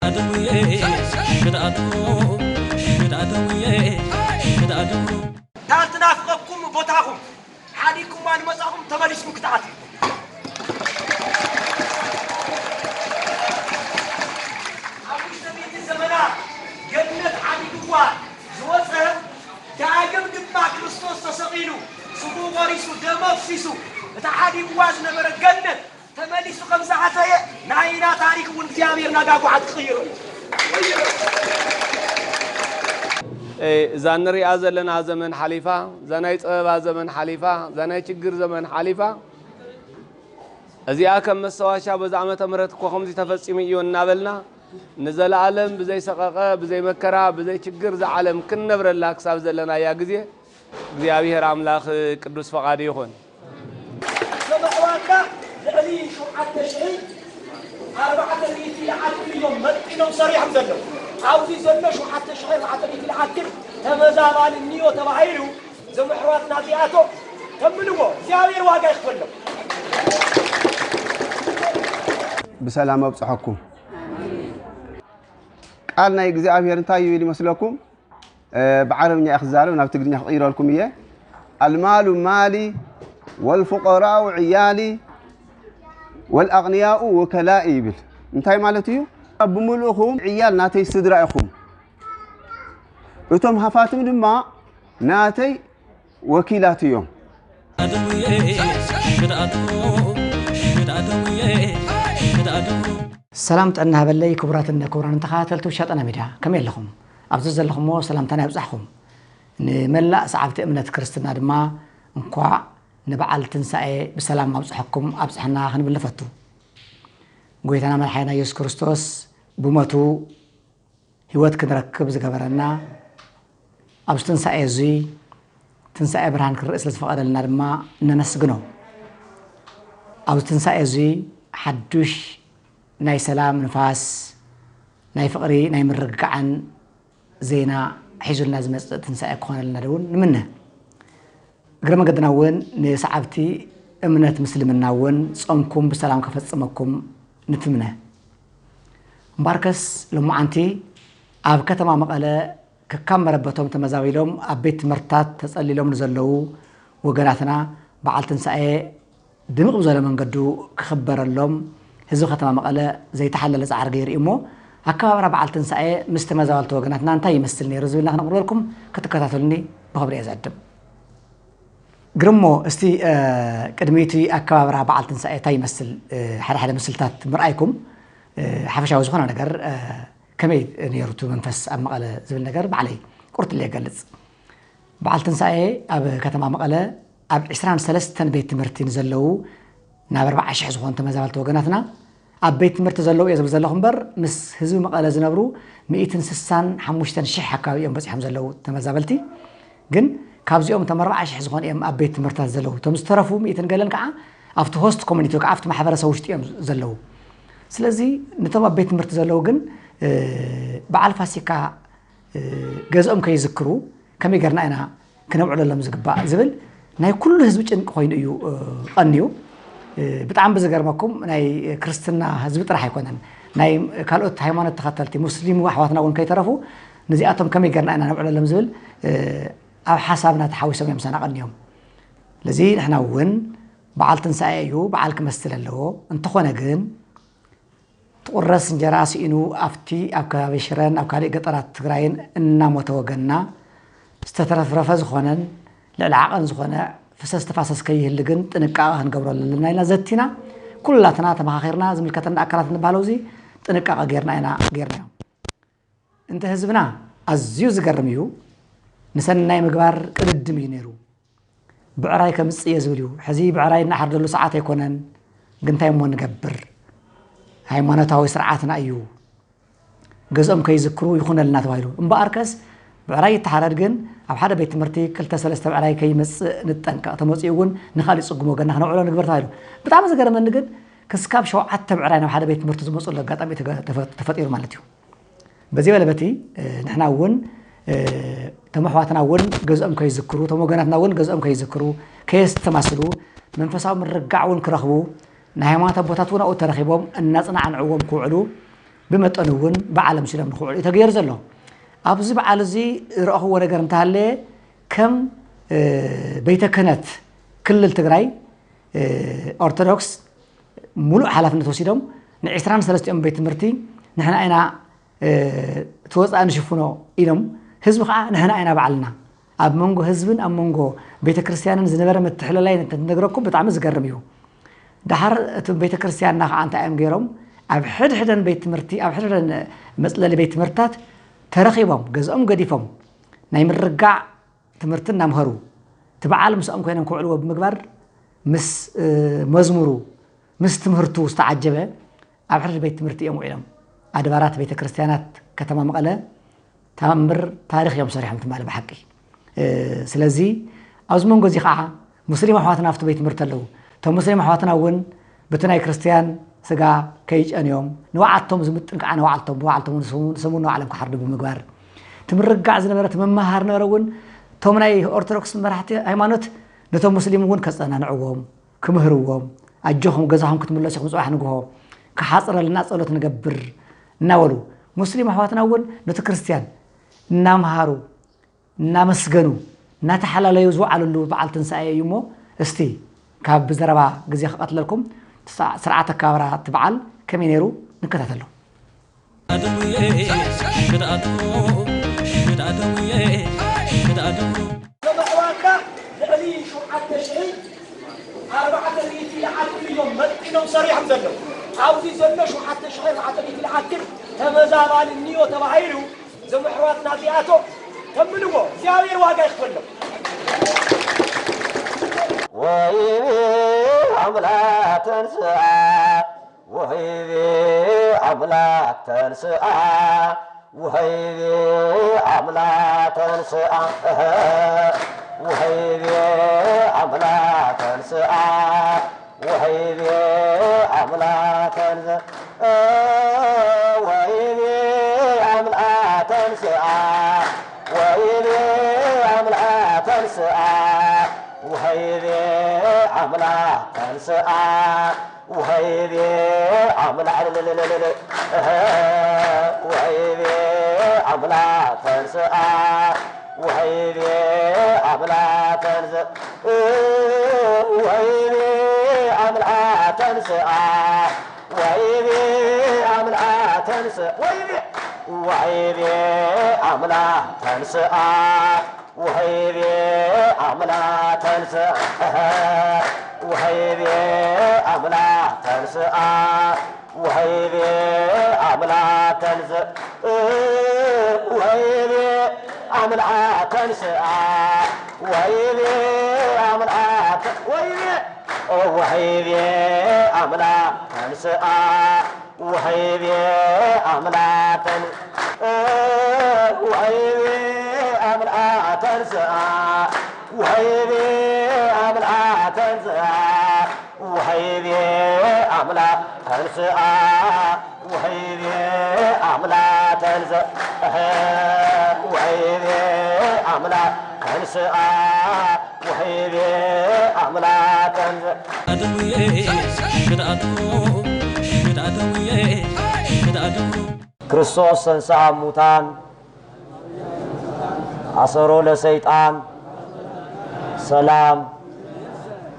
ኣደሙየ ሽዳኣደሙ ሽዳኣደሙየ ሽዳኣደሙ እንዳ ትናፍቐኩም ቦታኹም ሓዲግኩማ ንመጻኹም ተመሊስኩም ክትኣትዩ። ኣብ ውሽጢ ሚእቲ ዘመናት ገነት ሓዲግዋ ዝወጸ ዳግም ድማ ክርስቶስ ተሰቒሉ ስጉ ቆሪሱ ደም ኣፍሲሱ እቲ ሓዲግዋ ዝነበረ ገነት ተመሊሱ ከም ዝኣተየ ናይና ታሪክ እውን እግዚኣብሔር ናጋጉዓ ክቕይሮ እዩ። እዛ እንሪኣ ዘለና ዘመን ሓሊፋ፣ እዛ ናይ ፀበባ ዘመን ሓሊፋ፣ እዛ ናይ ችግር ዘመን ሓሊፋ፣ እዚኣ ከም መሰዋሻ በዚ ዓመተ ምህረት እኮ ከምዚ ተፈፂሙ እዩ እናበልና ንዘለኣለም ብዘይ ሰቐቐ፣ ብዘይ መከራ፣ ብዘይ ችግር እዛ ዓለም ክንነብረላ ክሳብ ዘለናያ ግዜ እግዚኣብሔር ኣምላኽ ቅዱስ ፈቓዱ ይኹን። ዘመሕዋትና ልዕሊ ሸውዓተ ሽሕ ኣርባዕተ ሚእቲ ይኣክል እዮም መጢኖም ሰሪሖም ዘለዉ። ኣብዚ ዘሎ ሸውዓተ ሽሕ ኣርባዕተ ሚእቲ ይኣክል ተመዛባሊ እኒኦ ተባሂሉ ዘመሕዋትና እዚኣቶም ተምንዎ እግዚኣብሔር ዋጋ ይኽፈሎም። ብሰላም ኣብፅሐኩም። ቃል ናይ እግዚኣብሔር እንታይ ይብል ይመስለኩም? ብዓረብኛ እየ ክዛረብ፣ ናብ ትግርኛ ክቕይረልኩም እየ። ኣልማሉ ማሊ ወልፉቀራኡ ዕያሊ ወልኣቕንያኡ ወከላኢ ይብል። እንታይ ማለት እዩ? ብምልእኹም ዕያል ናተይ ስድራ ኢኹም፣ እቶም ሃፋትም ድማ ናተይ ወኪላት እዮም። ሰላም ጥዕና ሃበለይ ክቡራትን ክቡራን ተኸታተልቲ ውሻጠና ሚድያ፣ ከመይ ኣለኹም? ኣብዚ ዘለኹምዎ ሰላምታና ይብጻሕኩም። ንመላእ ሰዓብቲ እምነት ክርስትና ድማ እንኳዕ ንበዓል ትንሳኤ ብሰላም ኣብጽሐኩም ኣብጽሐና ክንብል ንፈቱ። ጎይታና መድሓኒና ኢየሱስ ክርስቶስ ብሞቱ ህይወት ክንረክብ ዝገበረና፣ ኣብዚ ትንሳኤ እዙይ ትንሳኤ ብርሃን ክንርኢ ስለ ዝፈቐደልና ድማ ነመስግኖ። ኣብዚ ትንሳኤ እዙይ ሓዱሽ ናይ ሰላም ንፋስ፣ ናይ ፍቕሪ፣ ናይ ምርግጋዕን ዜና ሒዙልና ዝመፅእ ትንሳኤ ክኾነልና እውን ንምነ። እግረ መገድና እውን ንሰዓብቲ እምነት ምስልምና እውን ጾምኩም ብሰላም ከፈጽመኩም ንትምነ። እምበኣርከስ ሎማዓንቲ ኣብ ከተማ መቐለ ከካብ መረበቶም ተመዛቢሎም ኣብ ቤት ትምህርትታት ተጸሊሎም ንዘለዉ ወገናትና በዓል ትንሳኤ ድምቕ ብዘለ መንገዱ ክኽበረሎም ህዝቢ ከተማ መቐለ ዘይተሓለለ ጻዕሪ ገይሩ እዩ እሞ ኣከባብራ በዓል ትንሳኤ ምስ ተመዛበልቲ ወገናትና እንታይ ይመስል ነይሩ ዝብልና ክነቕርበልኩም ክትከታተሉኒ ብኽብሪ እየ ዝዕድም። ግርሞ፣ እስቲ ቅድሚ እቲ ኣከባብራ በዓል ትንሳኤ እንታይ ይመስል ሓደ ሓደ ምስልታት ምርኣይኩም ሓፈሻዊ ዝኾነ ነገር ከመይ ነይሩ እቲ መንፈስ ኣብ መቐለ ዝብል ነገር ባዕለይ ቁርጥለ የገልፅ። በዓል ትንሳኤ ኣብ ከተማ መቐለ ኣብ ዕስራን ሰለስተን ቤት ትምህርቲ ንዘለዉ ናብ ኣርባዓ ሽሕ ዝኾኑ ተመዛበልቲ ወገናትና ኣብ ቤት ትምህርቲ ዘለዉ እየ ዝብል ዘለኹ እምበር ምስ ህዝቢ መቐለ ዝነብሩ ሚእትን ስሳን ሓሙሽተን ሽሕ ኣካባቢ እዮም በፂሖም ዘለዉ ተመዛበልቲ። ግን ካብዚኦም እቶም ኣርባዓ ሽሕ ዝኾኑ እዮም ኣብ ቤት ትምህርትታት ዘለዉ። እቶም ዝተረፉ ሚእትን ገለን ከዓ ኣብቲ ሆስት ኮሚኒቲ ወይ ከዓ ኣብቲ ማሕበረሰብ ውሽጢ እዮም ዘለዉ። ስለዚ ነቶም ኣብ ቤት ትምህርቲ ዘለዉ ግን በዓል ፋሲካ ገዝኦም ከይዝክሩ ከመይ ገርና ኢና ክነብዕለሎም ዝግባእ ዝብል ናይ ኩሉ ህዝቢ ጭንቂ ኮይኑ እዩ ቀንዩ። ብጣዕሚ ብዝገርመኩም ናይ ክርስትና ህዝቢ ጥራሕ ኣይኮነን፣ ናይ ካልኦት ሃይማኖት ተኸተልቲ ሙስሊም ኣሕዋትና እውን ከይተረፉ ነዚኣቶም ከመይ ገርና ኢና ነብዕለሎም ዝብል ኣብ ሓሳብና ተሓዊሶም እዮም ምሳና ቀንዮም። ስለዚ ንሕና እውን በዓል ትንሳኤ እዩ፣ በዓል ክመስል ኣለዎ። እንተኾነ ግን ትቑረስ እንጀራ ስኢኑ ኣብቲ ኣብ ከባቢ ሽረን ኣብ ካልእ ገጠራት ትግራይን እናሞተ ወገንና ዝተትረፍረፈ ዝኾነን ልዕሊ ዓቐን ዝኾነ ፍሰስ ተፋሰስ ከይህሊ ግን ጥንቃቐ ክንገብረሉ ኣለና ኢልና ዘቲና ኩላትና ተመኻኺርና ዝምልከተና ኣካላት እንበሃለው እዚ ጥንቃቐ ጌርና ኢና ጌርናዮ። እንተ ህዝብና ኣዝዩ ዝገርም እዩ። ንሰናይ ምግባር ቅድድም እዩ ነይሩ። ብዕራይ ከምጽእ እየ ዝብል እዩ። ሕዚ ብዕራይ እናሓርደሉ ሰዓት ኣይኮነን። ግን እንታይ እሞ ንገብር? ሃይማኖታዊ ስርዓትና እዩ። ገዝኦም ከይዝክሩ ይኹነልና ተባሂሉ። እምበኣርከስ ብዕራይ ይተሓረድ ግን ኣብ ሓደ ቤት ትምህርቲ ክልተ ሰለስተ ብዕራይ ከይመጽእ ንጠንቀቕ። ተመጺኡ እውን ንኻሊእ ጽጉም ወገንና ክነውዕሎ ንግበር ተባሂሉ። ብጣዕሚ ዝገርመኒ ግን ክስካብ ሸውዓተ ብዕራይ ናብ ሓደ ቤት ትምህርቲ ዝመጽሉ ኣጋጣሚ ተፈጢሩ ማለት እዩ። በዚ በለ በቲ ንሕና እውን ተመሕዋትና እውን ገዝኦም ከይዝክሩ፣ እቶም ወገናትና እውን ገዝኦም ከይዝክሩ፣ ከየስተማስሉ፣ መንፈሳዊ ምርግጋዕ እውን ክረኽቡ፣ ናይ ሃይማኖት ኣቦታት እውን ኣብኡ ተረኺቦም እናጽናዕንዕዎም ክውዕሉ ብመጠኑ እውን ብዓለም ሲሎም ንክውዕሉ እዩ ተገይሩ ዘሎ። ኣብዚ በዓል እዚ ዝረእኽዎ ነገር እንተሃለየ፣ ከም ቤተ ክህነት ክልል ትግራይ ኦርቶዶክስ ሙሉእ ሓላፍነት ወሲዶም ንዒስራን ሰለስቲኦም ቤት ትምህርቲ ንሕና ኢና እቲ ወፃኢ ንሽፍኖ ኢሎም፣ ህዝቢ ከዓ ንሕና ኢና ባዕልና። ኣብ መንጎ ህዝብን ኣብ መንጎ ቤተ ክርስቲያንን ዝነበረ ምትሕልላይ እንትነግረኩም ብጣዕሚ ዝገርም እዩ። ደሓር እቲ ቤተ ክርስቲያንና ከዓ እንታይ እዮም ገይሮም? ኣብ ሕድሕደን ቤት ትምህርቲ፣ ኣብ ሕድሕደን መፅለሊ ቤት ትምህርትታት ተረኺቦም፣ ገዝኦም ገዲፎም ናይ ምርጋዕ ትምህርቲ እናምሃሩ፣ እቲ በዓል ምስኦም ኮይኖም ክውዕልዎ ብምግባር፣ ምስ መዝሙሩ፣ ምስ ትምህርቱ ዝተዓጀበ ኣብ ሕድሕድ ቤት ትምህርቲ እዮም ውዒሎም። ኣድባራት ቤተ ክርስቲያናት ከተማ መቐለ ተኣምር ታሪኽ እዮም ሰሪሖም ትማሊ ብሓቂ። ስለዚ ኣብዚ መንጎ እዚ ከዓ ሙስሊም ኣሕዋትና ኣብቲ ቤት ትምህርቲ ኣለዉ። እቶም ሙስሊም ኣሕዋትና እውን ብቲ ናይ ክርስቲያን ስጋ ከይጨንዮም፣ ንባዕልቶም ዝምጥን ከዓ ንባዕልቶም፣ ብባዕልቶም እውን ንስሙ ንባዕሎም ክሓርዱ ብምግባር፣ እቲ ምርጋዕ ዝነበረ፣ እቲ ምምሃር ነበረ እውን እቶም ናይ ኦርቶዶክስ መራሕቲ ሃይማኖት ነቶም ሙስሊም እውን ከፀናንዕዎም፣ ክምህርዎም፣ ኣጆኹም ገዛኹም ክትምለሱ ኢኹም፣ ፅባሕ ንግሆ ክሓፅረልና ፀሎት ንገብር እናበሉ፣ ሙስሊም ኣሕዋትና እውን ነቲ ክርስቲያን እናምሃሩ፣ እናመስገኑ፣ እናተሓላለዩ ዝወዓሉሉ በዓል ትንሳኤ እዩ እሞ፣ እስቲ ካብ ብዘረባ ግዜ ክቐትለልኩም፣ ስርዓት ኣከባብራ እቲ በዓል ከመይ ነይሩ ንከታተሎ። ኣደሙየ ሽዳኣዶ ሽዳኣደሙየ ሽዳኣዶ ከመዕባካ ልዕሊ ሸውዓተ ሽሕን ኣርባዕተ ሚእቲ ዝዓክል እዮም መጥቂኖም ሰሪሖም ዘለዉ። ኣብዚ ዘሎ ሸውዓተ ሽሕ ኣርባዕተ ሚእቲ ዝዓክል ተመዛባሊ እኒኦ ተባሂሉ እዞም ኣሕዋትና እዚኣቶም ተምልዎ እግዚኣብሔር ዋጋ ይኽፈሎም። ወይኔ ኣምላክ ተንስኣ ወይኔ ኣምላክ ተንስኣ ወይኔ ኣምላክ ተንስኣ ወይኔ ኣምላክ ተንስኣ ወይኔ ኣምላክ ተንስኣ ወይኔ ኣምላክ ተንስኣ ወይኔ ኣምላክ ተንስኣ ወይኔ ኣምላክ ተንስኣ ወይኔ ኣምላክ ወይኔ ኣምላክ ተንስኣ ወይኔ ኣምላክ ተንስኣ ወይኔ ኣምላክ ተንስኣ ወይኔ ኣምላክ ተንስኣ ወይኔ ወይኔ ኣምላክ ተንስኣ ወይኔ ኣምላክ ተንስኣ ወይኔ ኣምላክ ተንስኣ ወይኔ ኣምላክ ተንስኣ ወይኔ ኣምላክ ተንስኣ ወይኔ ኣምላክ ወይኔ ወይኔ ኣምላክ ተንስኣ ወይኔ ኣምላክ ተንስኣ ወይኔ ኣምላክ ተንስኣ ወይኔ ኣምላክ ተንስኣ ወይኔ ኣምላክ ተንስኣ ወይኔ ኣምላክ ተንስኣ ወይኔ ኣምላክ ተንስኣ ወይኔ ኣምላክ ተንስኣ ኣደሙየ ሽዳኣዶ ሽዳኣደሙየ ሽዳኣዶ ክርስቶስ ተንሥአ እሙታን አሰሮ ለሰይጣን ሰላም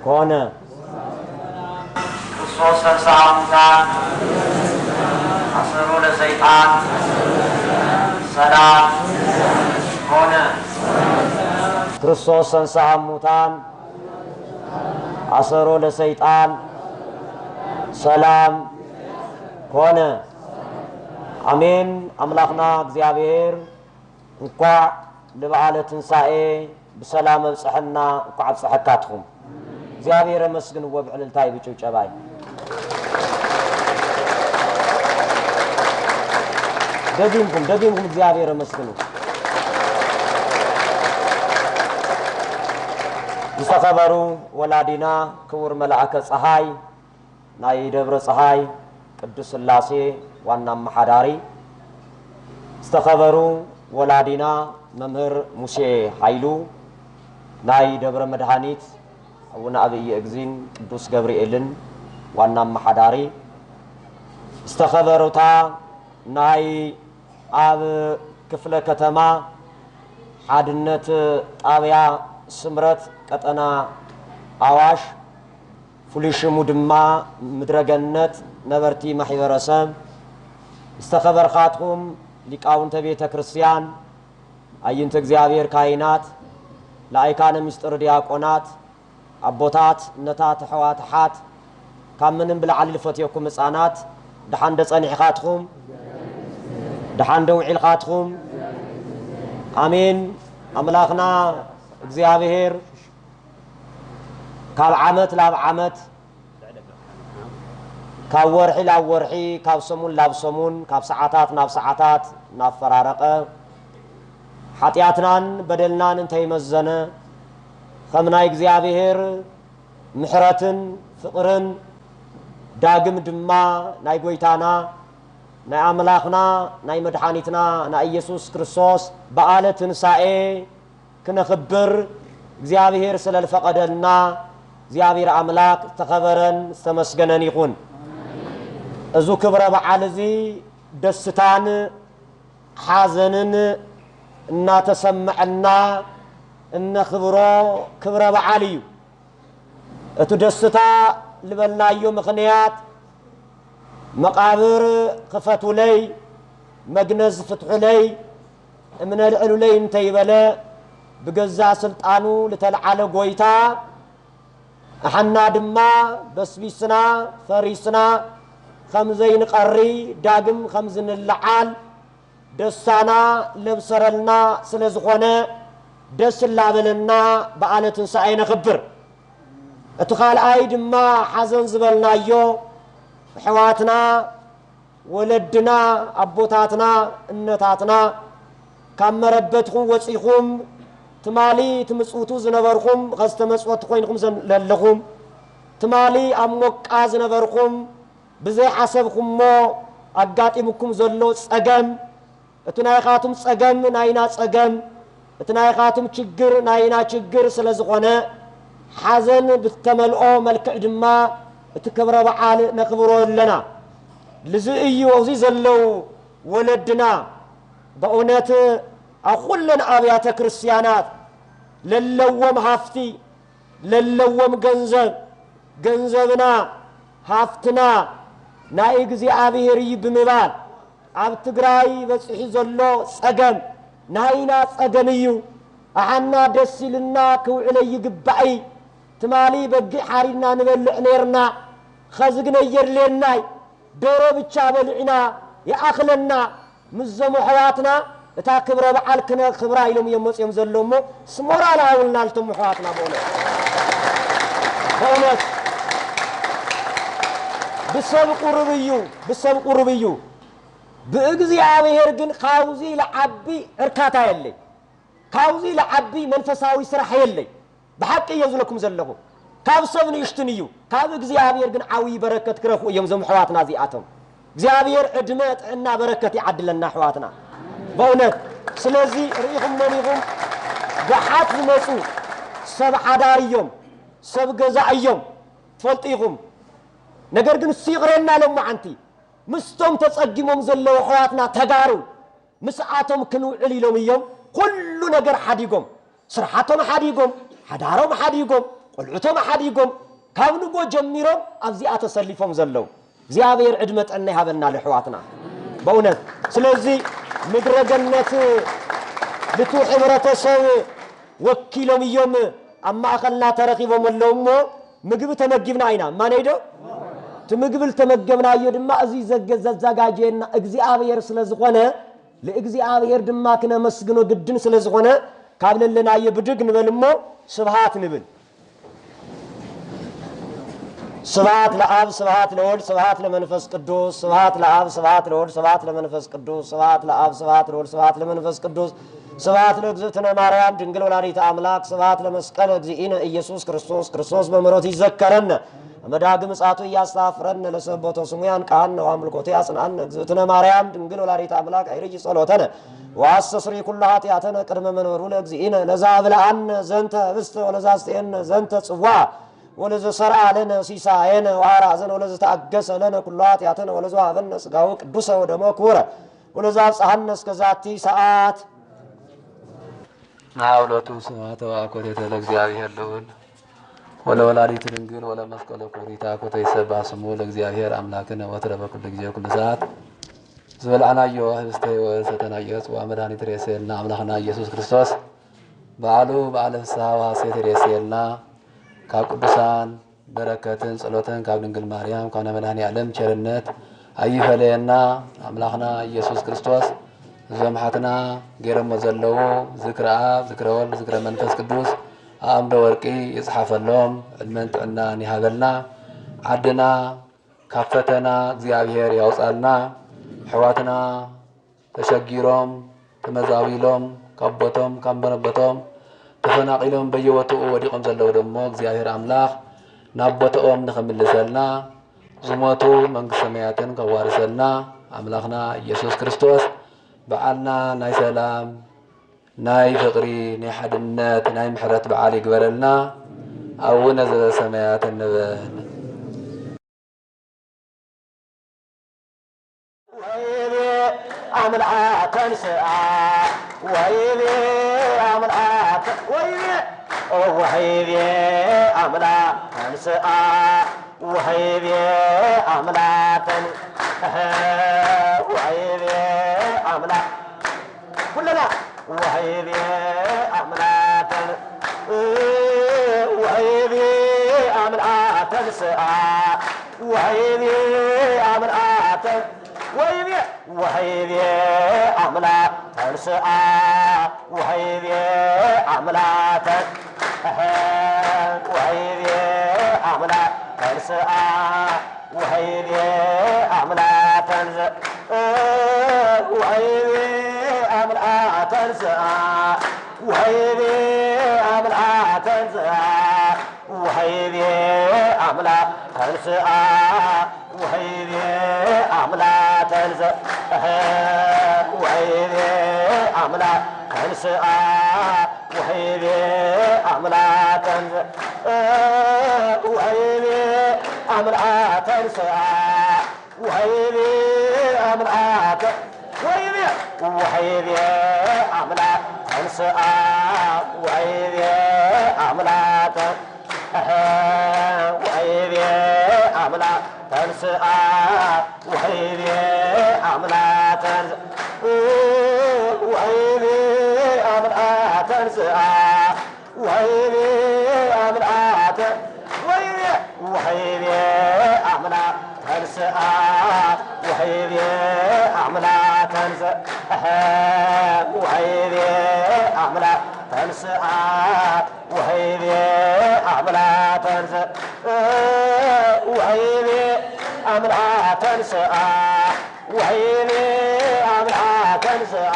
ኮነ። ክርስቶስ ተንሥአ እሙታን አሰሮ ለሰይጣን ሰላም ኮነ። ክርስቶስ ተንሥአ እሙታን አሰሮ ለሰይጣን ሰላም ኮነ። ኣሜን። ኣምላኽና እግዚኣብሔር እንኳዕ ንበዓለ ትንሳኤ ብሰላም ኣብፀሐና፣ እንኳዕ ኣብፀሐካትኹም። እግዚኣብሔር ኣመስግንዎ ብዕልልታይ ብጭብጨባይ። ደጊምኩም ደጊምኩም እግዚኣብሔር ኣመስግኑ። ዝተኸበሩ ወላዲና ክቡር መልኣከ ፀሃይ ናይ ደብረ ፀሃይ ቅዱስ ስላሴ ዋና ኣመሓዳሪ፣ ዝተኸበሩ ወላዲና መምህር ሙሴ ሓይሉ ናይ ደብረ መድሃኒት ኣቡነ ኣብይ እግዚኣብን ቅዱስ ገብርኤልን ዋና ኣመሓዳሪ፣ ዝተኸበሩታ ናይ ኣብ ክፍለ ከተማ ሓድነት ጣብያ ስምረት ቀጠና ኣዋሽ ፍሉይ ሽሙ ድማ ምድረገነት ነበርቲ ማሕበረሰብ ዝተኸበርካትኩም ሊቃውንተ ቤተ ክርስቲያን ኣዕይንተ እግዚኣብሔር ካህናት ላይካነ ምስጢር ዲያቆናት ኣቦታት እነታት ኣሕዋት ኣሓት ካብ ምንም ብላዕሊ ልፈትየኩም ህፃናት ደሓን ደ ጸኒሕኻትኩም ደሓን ደ ውዒልኻትኩም ኣሜን ኣምላኽና እግዚኣብሔር ካብ ዓመት ናብ ዓመት ካብ ወርሒ ናብ ወርሒ ካብ ሰሙን ናብ ሰሙን ካብ ሰዓታት ናብ ሰዓታት እናፈራረቐ ሓጢኣትናን በደልናን እንተይመዘነ ከም ናይ እግዚኣብሔር ምሕረትን ፍቕርን ዳግም ድማ ናይ ጎይታና ናይ ኣምላኽና ናይ መድሓኒትና ናይ ኢየሱስ ክርስቶስ በዓለ ትንሳኤ ክነኽብር እግዚኣብሔር ስለ ዝፈቐደልና እግዚኣብሔር ኣምላኽ ዝተኸበረን ዝተመስገነን ይኹን። እዙ ክብረ በዓል እዚ ደስታን ሓዘንን እናተሰምዐና እነኽብሮ ክብረ በዓል እዩ። እቲ ደስታ ዝበልናዮ ምኽንያት መቓብር ክፈቱለይ፣ መግነዝ ፍትሑለይ፣ እምነ ልዕሉለይ እንተይበለ ብገዛእ ስልጣኑ ልተልዓለ ጎይታ ኣሓና ድማ በስቢስና ፈሪስና ከም ዘይንቐሪ ዳግም ከም ዝንልዓል ደስታና ለብሰረልና ስለ ዝኾነ ደስ እናበለና በዓለ ትንሳኤ ነኽብር። እቲ ካልኣይ ድማ ሓዘን ዝበልናዮ ኣሕዋትና ወለድና ኣቦታትና እነታትና ካብ መረበትኩም ወፂኹም ትማሊ ትምፅውቱ ዝነበርኩም ኸዚ ተመፅወቲ ኮይንኩም ዘለኹም ትማሊ ኣብ ሞቃ ዝነበርኩም ብዘይሓሰብኩሞ ኣጋጢምኩም ዘሎ ፀገም እቲ ናይኻትም ጸገም ናይና ጸገም፣ እቲ ናይኻትም ችግር ናይና ችግር ስለ ዝኾነ፣ ሓዘን ብተመልኦ መልክዕ ድማ እቲ ክብረ በዓል ነኽብሮ ኣለና። ልዚ እዩ ኣብዚ ዘለዉ ወለድና በእውነት ኣብ ኩለን ኣብያተ ክርስቲያናት ለለዎም ሃፍቲ ለለዎም ገንዘብ፣ ገንዘብና ሃፍትና ናይ እግዚኣብሔር እዩ ብምባል ኣብ ትግራይ በፂሑ ዘሎ ፀገም ናይና ፀገም እዩ። ኣሓና ደስ ኢልና ክውዕለ ይግባእ። ትማሊ በጊዕ ሓሪድና ንበልዕ ነርና፣ ኸዚ ግን ኣየድልየናይ። ደሮ ብቻ በሊዕና ይኣኽለና። ምስዞም ኣሕዋትና እታ ክብረ በዓል ክነኽብራ ኢሎም እዮም መፅዮም ዘሎ እሞ ስሞራል ሃውልና ልቶም ኣሕዋትና በእውነት በእውነት ብሰብ ቁሩብ እዩ ብሰብ ቁሩብ እዩ ብእግዚኣብሔር ግን ካብዚ ልዓቢ እርካታ የለይ ካብዚ ልዓቢ መንፈሳዊ ስራሕ የለይ ብሓቂ እየ ዝብለኩም ዘለኹ ካብ ሰብ ንእሽትን እዩ ካብ እግዚኣብሔር ግን ዓብዪ በረከት ክረኽቡ እዮም ዞም ኣሕዋትና እዚኣቶም እግዚኣብሔር ዕድመ ጥዕና በረከት ይዓድለና ኣሕዋትና በእውነት ስለዚ ርኢኹሞም ኢኹም ገሓት ዝመፁ ሰብ ሓዳር እዮም ሰብ ገዛ እዮም ትፈልጡ ኢኹም ነገር ግን እሱ ይቕረና ሎማዓንቲ ምስቶም ተፀጊሞም ዘለዉ ኣሕዋትና ተጋሩ ምስኣቶም ክንውዕል ኢሎም እዮም ኩሉ ነገር ሓዲጎም ስርሓቶም ሓዲጎም ሓዳሮም ሓዲጎም ቆልዑቶም ሓዲጎም ካብ ንጎ ጀሚሮም ኣብዚኣ ተሰሊፎም ዘለዉ እግዚኣብሔር ዕድመ ጥዕና ይሃበና ለሕዋትና በእውነት ስለዚ ምድረ ገነት ብቱ ሕብረተሰብ ወኪሎም እዮም ኣብ ማእኸልና ተረኺቦም ኣለዉ እሞ ምግቢ ተመጊብና ኢና እማነይዶ እቲ ምግቢ ዝተመገብናዮ ድማ እዚ ዘዘጋጀየና እግዚኣብሔር ስለ ዝኾነ ንእግዚኣብሔር ድማ ክነመስግኖ ግድን ስለ ዝኾነ ካብ ለለናዮ ብድግ ንበል እሞ ስብሃት ንብል ስብሃት ለኣብ ስብሃት ለወልድ ስብሃት ለመንፈስ ቅዱስ ስብሃት ለኣብ ስብሃት ለወልድ ስብሃት ለመንፈስ ቅዱስ ስብሃት ለኣብ ስብሃት ለወልድ ስብሃት ለመንፈስ ቅዱስ ስብሃት ለእግዝእትነ ማርያም ድንግል ወላዲተ ኣምላክ ስብሃት ለመስቀል እግዚእነ ኢየሱስ ክርስቶስ ክርስቶስ በምሕረቱ ይዘከረነ መዳግ ምጻቱ እያስተፍረን ለሰቦቶ ስሙ ያንቃን ነው አምልኮቱ ያጽናን እግዝእትነ ማርያም ድንግል ወላዲት አምላክ አይርጅ ጸሎተነ ዋስተስሪ ኩሉ ኃጢአተነ ቅድመ መንበሩ ለእግዚእነ ለዛ ብልአን ዘንተ ህብስተ ወለዛ ስቴን ዘንተ ጽዋ ወለዘሰርዓ ለነ ሲሳየነ ወአርአየነ ወለዘተአገሰ ለነ ኩሉ ኃጢአተነ ወለዘወሃበነ ሥጋሁ ቅዱሰ ወደሞ ክቡረ ወለዘአብጽሐነ እስከ ዛቲ ሰዓት። ናብሎቱ ስብሐተ ወአኮቴተ ለእግዚአብሔር ልዑል ወለወላዲቱ ድንግል ወለመስቀሉ ክቡር ይትሐኮቶ ይሰባህ ስሙ ለእግዚአብሔር አምላክነ ወትረ በኩሉ ጊዜ ኩሉ ሰዓት። ዝበልዐናዮ ህብስተ ሕይወት ሰተናዮ ጽዋ መድኃኒት ሬሴልና አምላኽና ኢየሱስ ክርስቶስ በዓሉ በዓለ ፍስሐ ወሐሴት ሬሴልና ካብ ቅዱሳን በረከትን ጸሎትን ካብ ድንግል ማርያም ካብ ናይ መድኃኔ ዓለም ቸርነት ኣይፈለየና። ኣምላኽና ኢየሱስ ክርስቶስ እዞም ሓትና ገይሮሞ ዘለዉ ዝክረ ኣብ፣ ዝክረ ወልድ፣ ዝክረ መንፈስ ቅዱስ ኣእምሮ ወርቂ ይጽሓፈሎም፣ ዕድመን ጥዕናን ይሃበልና። ዓድና ካብ ፈተና እግዚኣብሔር ያውጻልና። ኣሕዋትና ተሸጊሮም፣ ተመዛቢሎም፣ ካብ ቦቶም፣ ካብ መንበረቦቶም ተፈናቒሎም በየቦትኡ ወዲቖም ዘለዉ ደሞ እግዚኣብሔር ኣምላኽ ናብ ቦትኦም ንኽምልሰልና፣ ዝሞቱ መንግስተ ሰማያትን ከዋርሰልና ኣምላኽና ኢየሱስ ክርስቶስ በዓልና ናይ ሰላም፣ ናይ ፍቕሪ፣ ናይ ሓድነት፣ ናይ ምሕረት በዓል ይግበረልና። ኣቡነ ዘበሰማያት እንበል። ወይቤ አምላክ ተንስአ፣ ወይቤ አምላክ፣ ወይቤ፣ ወይቤ አምላክ ተንስአ፣ ወይቤ አምላክ ተን-፣ ወይቤ አምላክ ኩለና ወይቤ አምላክ ተን-፣ ወይቤ አምላክ ተንስአ፣ ወይቤ አምላክ ተን-፣ ወይቤ፣ ወይቤ አምላክ ተንስአ፣ ወይቤ አምላክ ተን-፣ ወይቤ አምላክ ተንስአ፣ ወይቤ አምላክ ተንስ-፣ ወይቤ አምላክ ተንስአ፣ ወይቤ አምላክ ተንስአ፣ ወይቤ አምላክ ተንስአ፣ ወይቤ አምላክ ተንስ-፣ ወይቤ አምላክ ተንስአ፣ ወይቤ አምላክ ተንስ-፣ ወይቤ አምላክ ተንስአ፣ ወይቤ አምላክ፣ ወይቤ፣ ወይቤ አምላክ ተንስአ፣ ወይቤ አምላክ፣ ወይቤ አምላክ ተንስአ፣ ወይቤ አምላክ ተንስ-፣ ወይቤ አምላክ ተንስአ፣ ወይቤ አምላክ፣ ወይቤ፣ ወይቤ አምላክ ተንስአ፣ ወይቤ አምላክ ተንስ-፣ ወይቤ አምላክ ተንስአ፣ ወይቤ አምላክ ተንስ-፣ ወይቤ አምላክ ተንስአ፣ ወይቤ አምላክ ተንስአ፣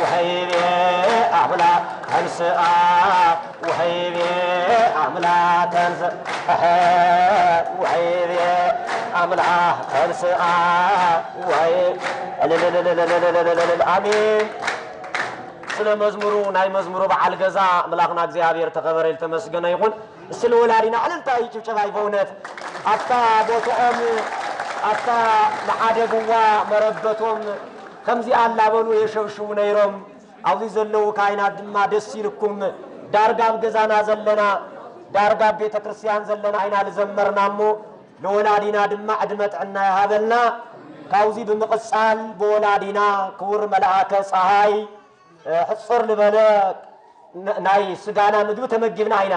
ወይቤ አምላክ ተንስአ፣ ወይቤ አምላክ ተንስ-፣ ወይቤ አምላክ ተንስአ፣ ወይ-፣ እልልልልልልልልልልል። አሜን። ስለ መዝሙሩ፣ ናይ መዝሙሩ በዓል ገዛ ኣምላኽና እግዚኣብሔር ተኸበረ ዝተመስገነ ይኹን። እስቲ ንወላዲና ዕልልታ ይጭብጨባ። በእውነት ኣታ ቦትኦም፣ ኣታ ንዓደግዋ መረበቶም ከምዚኣ እናበሉ የሸብሽቡ ነይሮም። ኣብዚ ዘለዉ ካህናት ድማ ደስ ኢልኩም፣ ዳርጋ ኣብ ገዛና ዘለና፣ ዳርጋ ኣብ ቤተ ክርስቲያን ዘለና ኢና ዝዘመርና እሞ፣ ንወላዲና ድማ ዕድመ ጥዕና ይሃበልና። ካብዚ ብምቕጻል ብወላዲና ክቡር መልኣከ ጸሃይ፣ እ፣ ሕጽር ዝበለ ን-፣ ናይ ስጋና ምግቢ ተመጊብና ኢና።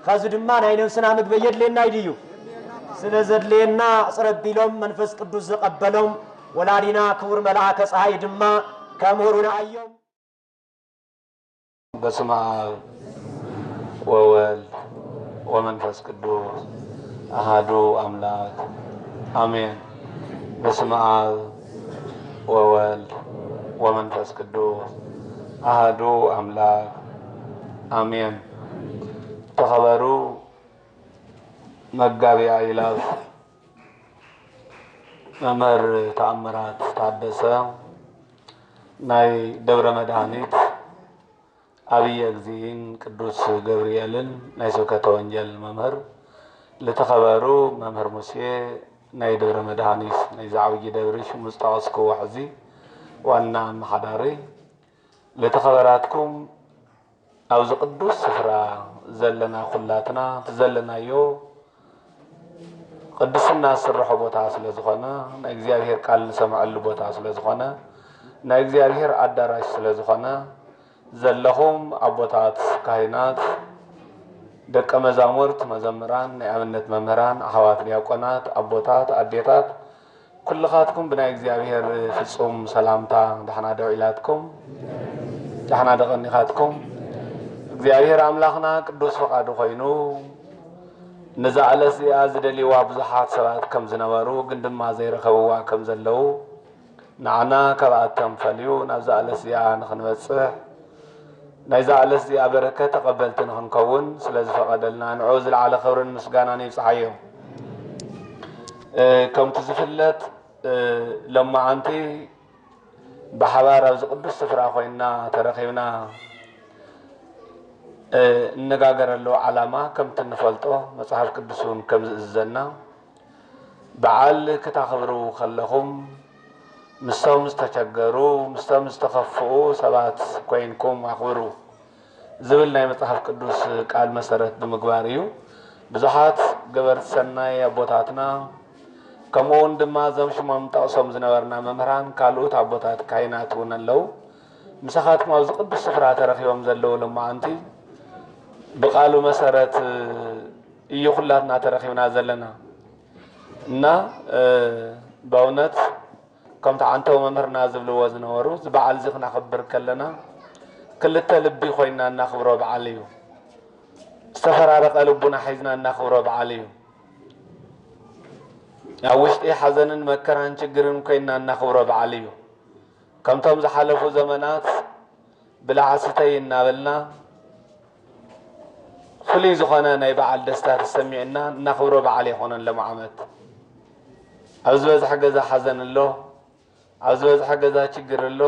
ከዚ ድማ ናይ ነብስና ምግቢ የድልየና እዩ ድዩ? ስለ ዘድልየና፣ ኣጽረ ቢሎም መንፈስ ቅዱስ ዘቐበሎም ወላዲና ክቡር መልኣከ ጸሃይ ድማ ከምህሩና እዮም። በስመ አብ ወወልድ ወመንፈስ ቅዱስ አሃዱ አምላክ አሜን። በስመ አብ ወወልድ ወመንፈስ ቅዱስ አሃዱ አምላክ አሜን። ተኸበሩ መጋቢ አእላፍ መምህር ተኣምራት ታደሰ፣ ናይ ደብረ መድኃኒት አብየ እግዚእን ቅዱስ ገብርኤልን ናይ ስብከተ ወንጌል መምህር፣ ልተኸበሩ መምህር ሙሴ ናይ ደብረ መድሃኒት ናይ ዛዕብጊ ደብሪ ሽሙ ዝጠቐስክዎ ሕዚ ዋና ኣመሓዳሪ፣ ልተኸበራትኩም ኣብዚ ቅዱስ ስፍራ ዘለና ኩላትና እቲ ዘለናዮ ቅድስና ዝስርሖ ቦታ ስለ ዝኾነ፣ ናይ እግዚኣብሔር ቃል ንሰምዐሉ ቦታ ስለ ዝኾነ፣ ናይ እግዚኣብሔር ኣዳራሽ ስለ ዝኾነ፣ ዘለኹም ኣቦታት ካህናት፣ ደቀ መዛሙርት፣ መዘምራን፣ ናይ ኣብነት መምህራን፣ ኣሕዋት ዲያቆናት፣ ኣቦታት፣ ኣዴታት፣ ኩልኻትኩም ብናይ እግዚኣብሔር ፍጹም ሰላምታ ዳሕና ደው ኢላትኩም፣ ዳሕና ደቐኒኻትኩም። እግዚኣብሔር ኣምላኽና ቅዱስ ፈቓዱ ኮይኑ፣ ነዛ ዕለት እዚኣ ዝደልይዋ ብዙሓት ሰባት ከም ዝነበሩ፣ ግን ድማ ዘይረኸብዋ ከም ዘለዉ፣ ንዓና ካብኣቶም ፈልዩ ናብዛ ዕለት እዚኣ ንኽንበጽሕ፣ ናይዛ ዕለት እዚኣ በረከት ተቐበልቲ ንኽንከውን ስለ ዝፈቐደልና፣ ንዕኡ ዝለዓለ ክብርን ምስጋናን ይብጽሓዮ። እ፣ ከምቲ ዝፍለጥ፣ እ፣ ሎማዓንቲ ብሓባር ኣብዚ ቅዱስ ስፍራ ኮይንና ተረኺብና፣ እ፣ እንነጋገረሉ ዓላማ ከምቲ እንፈልጦ፣ መጽሓፍ ቅዱስ እውን ከም ዝእዝዘና፣ በዓል ክታኽብሩ ከለኹም፣ ምስቶም ዝተቸገሩ፣ ምስቶም ዝተኸፍኡ ሰባት ኮይንኩም ኣኽብሩ ዝብል ናይ መጽሓፍ ቅዱስ ቃል መሰረት ብምግባር እዩ። ብዙሓት ገበርቲ ሰናይ ኣቦታትና፣ ከምኡ እውን ድማ እዞም ሽሞም ንጠቕሶም ዝነበርና መምህራን፣ ካልኦት ኣቦታት ካህናት እውን ኣለዉ። ምሳኻትኩም ኣብዚ ቅዱስ ስፍራ ተረኺቦም ዘለዉ ሎማዓንቲ፣ ብቃሉ መሰረት እዩ ኩላትና ተረኺብና ዘለና። እና፣ እ፣ በእውነት ከምቲ ዓንተው መምህርና ዝብልዎ ዝነበሩ፣ እዚ በዓል እዚ ክናኽብር ከለና ክልተ ልቢ ኮይንና እናኽብሮ በዓል እዩ። ዝተፈራረቐ ልቡና ሒዝና እናኽብሮ በዓል እዩ። ኣብ ውሽጢ ሓዘንን መከራን ችግርን ኮይንና እናኽብሮ በዓል እዩ። ከምቶም ዝሓለፉ ዘመናት ብላዕ ስተይ እናበልና ፍሉይ ዝኾነ ናይ በዓል ደስታ ተሰሚዕና እናኽብሮ በዓል ኣይኮነን። ሎም ዓመት ኣብ ዝበዝሐ ገዛ ሓዘን ኣሎ፣ ኣብ ዝበዝሐ ገዛ ችግር ኣሎ፣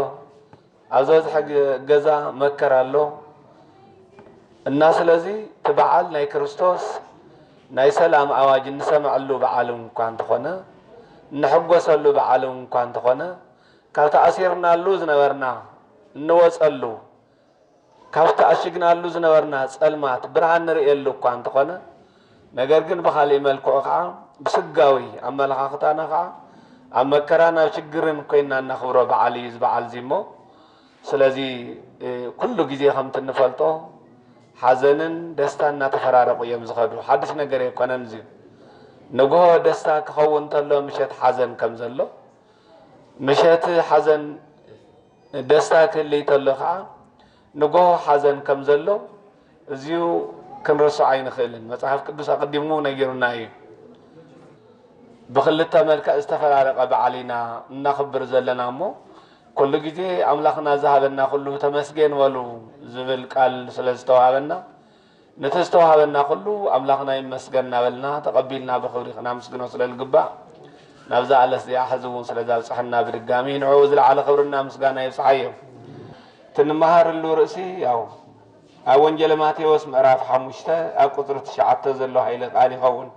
ኣብ ዝበዝሐ ገ-፣ ገዛ መከራ ኣሎ። እና ስለዚ እቲ በዓል ናይ ክርስቶስ ናይ ሰላም ኣዋጅ እንሰምዐሉ በዓል እውን እኳ እንተኾነ፣ እንሕጎሰሉ በዓል እውን እኳ እንተኾነ፣ ካብ ተኣሲርናሉ ዝነበርና እንወፀሉ፣ ካብ ተኣሽግናሉ ዝነበርና ጸልማት ብርሃን ንርእየሉ እኳ እንተኾነ፣ ነገር ግን ብኻልእ መልክዑ ኸዓ ብስጋዊ ኣመለኻኽታና ኸዓ ኣብ መከራን ኣብ ሽግርን ኮይንና እናኽብሮ በዓል እዩ እዚ በዓል እዚ እሞ፣ ስለዚ፣ እ፣ ኩሉ ግዜ ከምቲ እንፈልጦ ሓዘንን ደስታን እናተፈራረቑ እዮም ዝኸዱ። ሓድሽ ነገር ኣይኮነን እዚ። ንግሆ ደስታ ክኸውን እንተሎ ምሸት ሓዘን ከም ዘሎ፣ ምሸት ሓዘን ደስታ ክህልይ ተሎ ኸዓ፣ ንግሆ ሓዘን ከም ዘሎ እዚዩ ክንርስዖ ኣይንኽእልን። መጽሓፍ ቅዱስ ኣቐዲሙ ነጊሩና እዩ። ብኽልተ መልክዕ ዝተፈራረቐ በዓል ኢና እናኽብር ዘለና እሞ፣ ኩሉ ግዜ ኣምላኽና ዝሃበና ኩሉ ተመስገን በሉ ዝብል ቃል ስለ ዝተዋሃበና፣ ነቲ ዝተዋሃበና ኩሉ ኣምላኽና ይመስገን እናበልና ተቐቢልና ብኽብሪ ክናምስግኖ ስለ ዝግባእ፣ ናብዛ ዕለት እዚኣ ሕዚ እውን ስለ ዛብጽሐና ብድጋሚ ንዕኡ ዝለዓለ ክብርና ምስጋና ይብጽሓዮ። እቲ ንመሃረሉ ርእሲ ያው ኣብ ወንጌለ ማቴዎስ ምዕራፍ ሓሙሽተ ኣብ ቁጽሪ ትሽዓተ ዘሎ ሓይለ ቃል ይኸውን።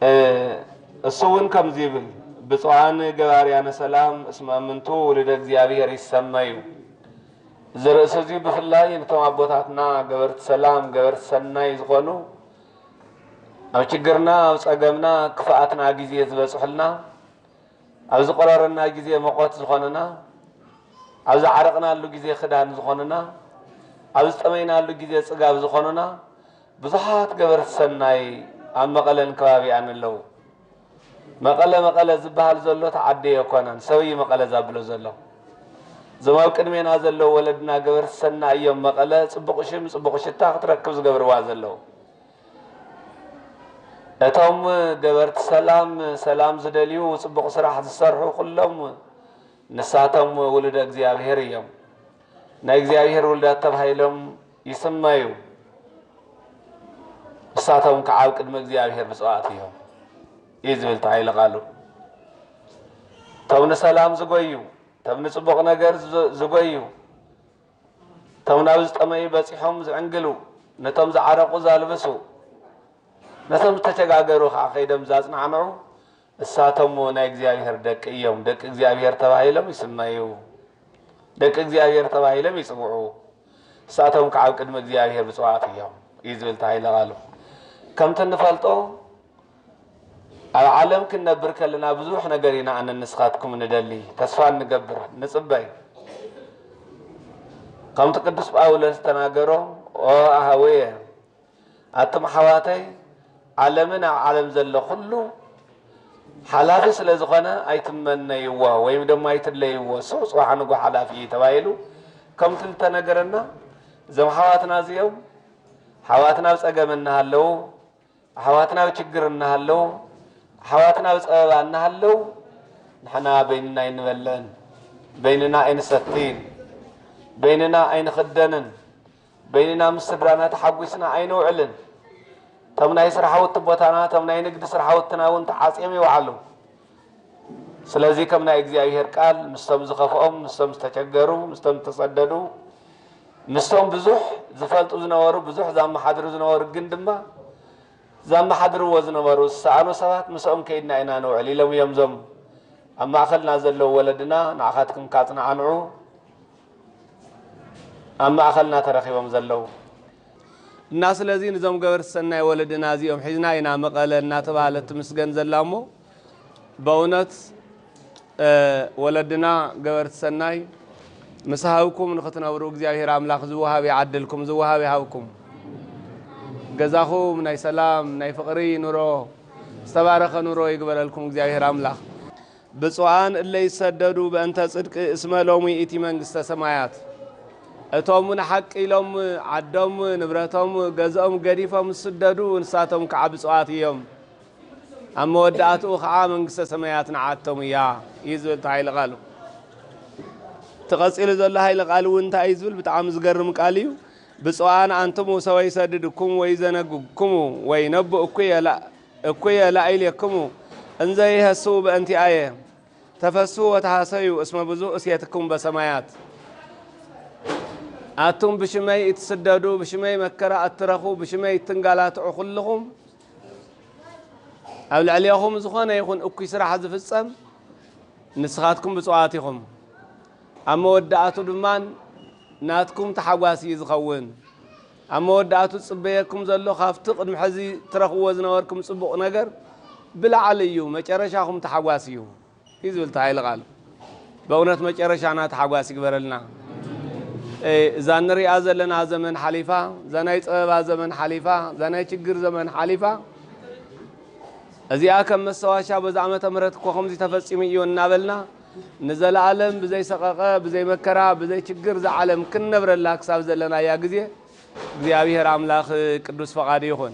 እ፣ እሱ እውን ከምዚ ይብል፣ "ብፁዓን ገባርያነ ሰላም እስመ እምንቱ ውሉደ እግዚኣብሔር ይሰመዩ።" እዚ ርእሲ እዚ ብፍላይ ነቶም ኣቦታትና ገበርቲ ሰላም፣ ገበርቲ ሰናይ ዝኾኑ፣ ኣብ ችግርና፣ ኣብ ጸገምና፣ ክፍኣትና ግዜ ዝበጽሑልና፣ ኣብ ዝቆረረና ግዜ መቆት ዝኾኑና፣ ኣብ ዝዓረቕናሉ ግዜ ክዳን ዝኾኑና፣ ኣብ ዝጠመይናሉ ግዜ ጽጋብ ዝኾኑና ብዙሓት ገበርቲ ሰናይ ኣብ መቐለን ከባቢኣን ኣለዉ። መቐለ፣ መቐለ ዝበሃል ዘሎ እቲ ዓዲ ኣይኮነን፣ ሰብ እዩ መቐለ ዘብሎ ዘሎ። እዞም ኣብ ቅድሜና ዘለዉ ወለድና ገበርቲ ሰናይ እዮም መቐለ ጽቡቕ ሽም፣ ጽቡቕ ሽታ ክትረክብ ዝገብርዋ ዘለዉ። እቶም ገበርቲ ሰላም፣ ሰላም ዝደልዩ፣ ጽቡቕ ስራሕ ዝሰርሑ ኩሎም ንሳቶም ውሉደ እግዚኣብሔር እዮም። ናይ እግዚኣብሔር ውሉዳት ተባሂሎም ይስመዩ። ንሳቶም ከዓ ኣብ ቅድሚ እግዚኣብሔር ብፅዋት እዮም እዩ ዝብል ተባሂሉ ቃሉ። እቶም ንሰላም ዝጎዩ፣ እቶም ንፅቡቕ ነገር ዝ-፣ ዝጎዩ፣ እቶም ናብ ዝጠመዩ በፂሖም ዝዕንግሉ፣ ነቶም ዝዓረቑ ዘልብሱ፣ ነቶም ዝተቸጋገሩ ከዓ ከይዶም ዛጽናዕንዑ፣ እሳቶም ናይ እግዚኣብሔር ደቂ እዮም፣ ደቂ እግዚኣብሔር ተባሂሎም ይስመዩ፣ ደቂ እግዚኣብሔር ተባሂሎም ይጽውዑ። እሳቶም ከዓ ኣብ ቅድሚ እግዚኣብሔር ብፁዓት እዮም እዩ ዝብል ተባሂለ ቃሉ። ከምቲ እንፈልጦ ኣብ ዓለም ክንነብር ከለና ብዙሕ ነገር ኢና ኣነ ንስኻትኩም ንደሊ፣ ተስፋ እንገብር፣ ንጽበይ። ከምቲ ቅዱስ ጳውሎስ ዝተናገሮ፣ ኦ ኣሃወየ፣ ኣቱም ኣሕዋተይ፣ ዓለምን ኣብ ዓለም ዘሎ ኩሉ ሓላፊ ስለ ዝኾነ ኣይትመነይዎ ወይም ድማ ኣይትለይዎ፣ ስቕ ጽባሕ ንጎ ሓላፊ እዩ ተባሂሉ ከምቲ ዝተነገረና፣ እዞም ኣሕዋትና እዚኦም ኣሕዋትና ኣብ ጸገም እናሃለዉ፣ ኣሕዋትና ኣብ ችግር እናሃለዉ፣ ኣሕዋትና ኣብ ጸበባ እናሃለዉ፣ ንሕና በይንና ኣይንበልዕን፣ በይንና ኣይንሰትይን፣ በይንና ኣይንኽደንን፣ በይንና ምስ ስድራና ተሓጒስና ኣይንውዕልን። እቶም ናይ ስራሕውቲ ቦታና፣ እቶም ናይ ንግዲ ስራሕውትና እውን ተዓጽዮም ይውዓሉ። ስለዚ ከም ናይ እግዚኣብሔር ቃል ምስቶም ዝኸፍኦም፣ ምስቶም ዝተቸገሩ፣ ምስቶም ዝተሰደዱ፣ ምስቶም ብዙሕ ዝፈልጡ ዝነበሩ፣ ብዙሕ ዘመሓድሩ ዝነበሩ፣ ግን ድማ ዘመሓድርዎ ዝነበሩ ዝሰኣኑ ሰባት ምስኦም ከይድና ኢና ንውዕል ኢሎም እዮም እዞም ኣብ ማእኸልና ዘለዉ ወለድና ንዓኻትኩም ካጽንዓንዑ ኣብ ማእኸልና ተረኺቦም ዘለዉ። እና ስለዚ ንዞም ገበርቲ ሰናይ ወለድና እዚኦም ሒዝና ኢና መቐለ እናተባህለት ትምስገን ዘላ እሞ፣ በእውነት፣ እ፣ ወለድና ገበርቲ ሰናይ ምስ ሃብኩም ንኽትነብሩ እግዚኣብሔር ኣምላኽ ዝወሃብ ይዓድልኩም፣ ዝወሃብ ይሃብኩም። ገዛኹም ናይ ሰላም፣ ናይ ፍቕሪ ኑሮ፣ ዝተባረኸ ኑሮ ይግበረልኩም እግዚኣብሔር ኣምላኽ። ብፁዓን እለ ይሰደዱ በእንተ ጽድቅ እስመ ሎሙ ይእቲ መንግስተ ሰማያት። እቶም ንሓቂ ኢሎም ዓዶም፣ ንብረቶም፣ ገዝኦም ገዲፎም ዝስደዱ ንሳቶም ከዓ ብፁዓት እዮም። ኣብ መወዳእትኡ ከዓ መንግስተ ሰማያት ንዓቶም እያ እዩ ዝብል እቲ ሓይለ ቃሉ። እቲ ቀጺሉ ዘሎ ሓይለ ቃሉ እውን እንታይ እዩ ዝብል? ብጣዕሚ ዝገርም ቃል እዩ። ብፁዓን ኣንትሙ ሰበ ይሰድድኩም ወይ ዘነግግኩሙ ወይ ነቡ እኩየ ላ-፣ እኩየ ላኢሌክሙ እንዘ ይሀስው በእንቲኣየ ተፈስሑ ወተሃሰዩ እስመ ብዙ እሴትኩም በሰማያት። ኣቱም ብሽመይ እትስደዱ፣ ብሽመይ መከራ እትረኹ፣ ብሽመይ እትንጋላትዑ ኩልኹም፣ ኣብ ልዕሌኹም ዝኾነ ይኹን እኩይ ስራሕ ዝፍጸም፣ ንስኻትኩም ብፁዓት ኢኹም። ኣብ መወዳእቱ ድማ ናትኩም ተሓጓሲ እዩ ዝኸውን። ኣብ መወዳእቱ ዝጽበየኩም ዘሎ ካብቲ ቅድሚ ሕዚ ትረኽብዎ ዝነበርኩም ጽቡቕ ነገር ብላዕሊ እዩ፣ መጨረሻኹም ተሓጓሲ እዩ። እዩ ዝብል እቲ ሓይሊ ቃል። በእውነት መጨረሻና ተሓጓስ ይግበረልና። እ፣ እዛ እንሪኣ ዘለና ዘመን ሓሊፋ፣ እዛ ናይ ጸበባ ዘመን ሓሊፋ፣ እዛ ናይ ችግር ዘመን ሓሊፋ፣ እዚኣ ከም መስተዋሻ በዚ ዓመተ ምህረት እኮ ከምዚ ተፈጺሙ እዩ እናበልና ንዘለኣለም ብዘይ ሰቐቐ፣ ብዘይ መከራ፣ ብዘይ ችግር እዛ ዓለም ክንነብረላ ክሳብ ዘለናያ ግዜ እግዚኣብሔር ኣምላኽ ቅዱስ ፈቓዱ ይኹን።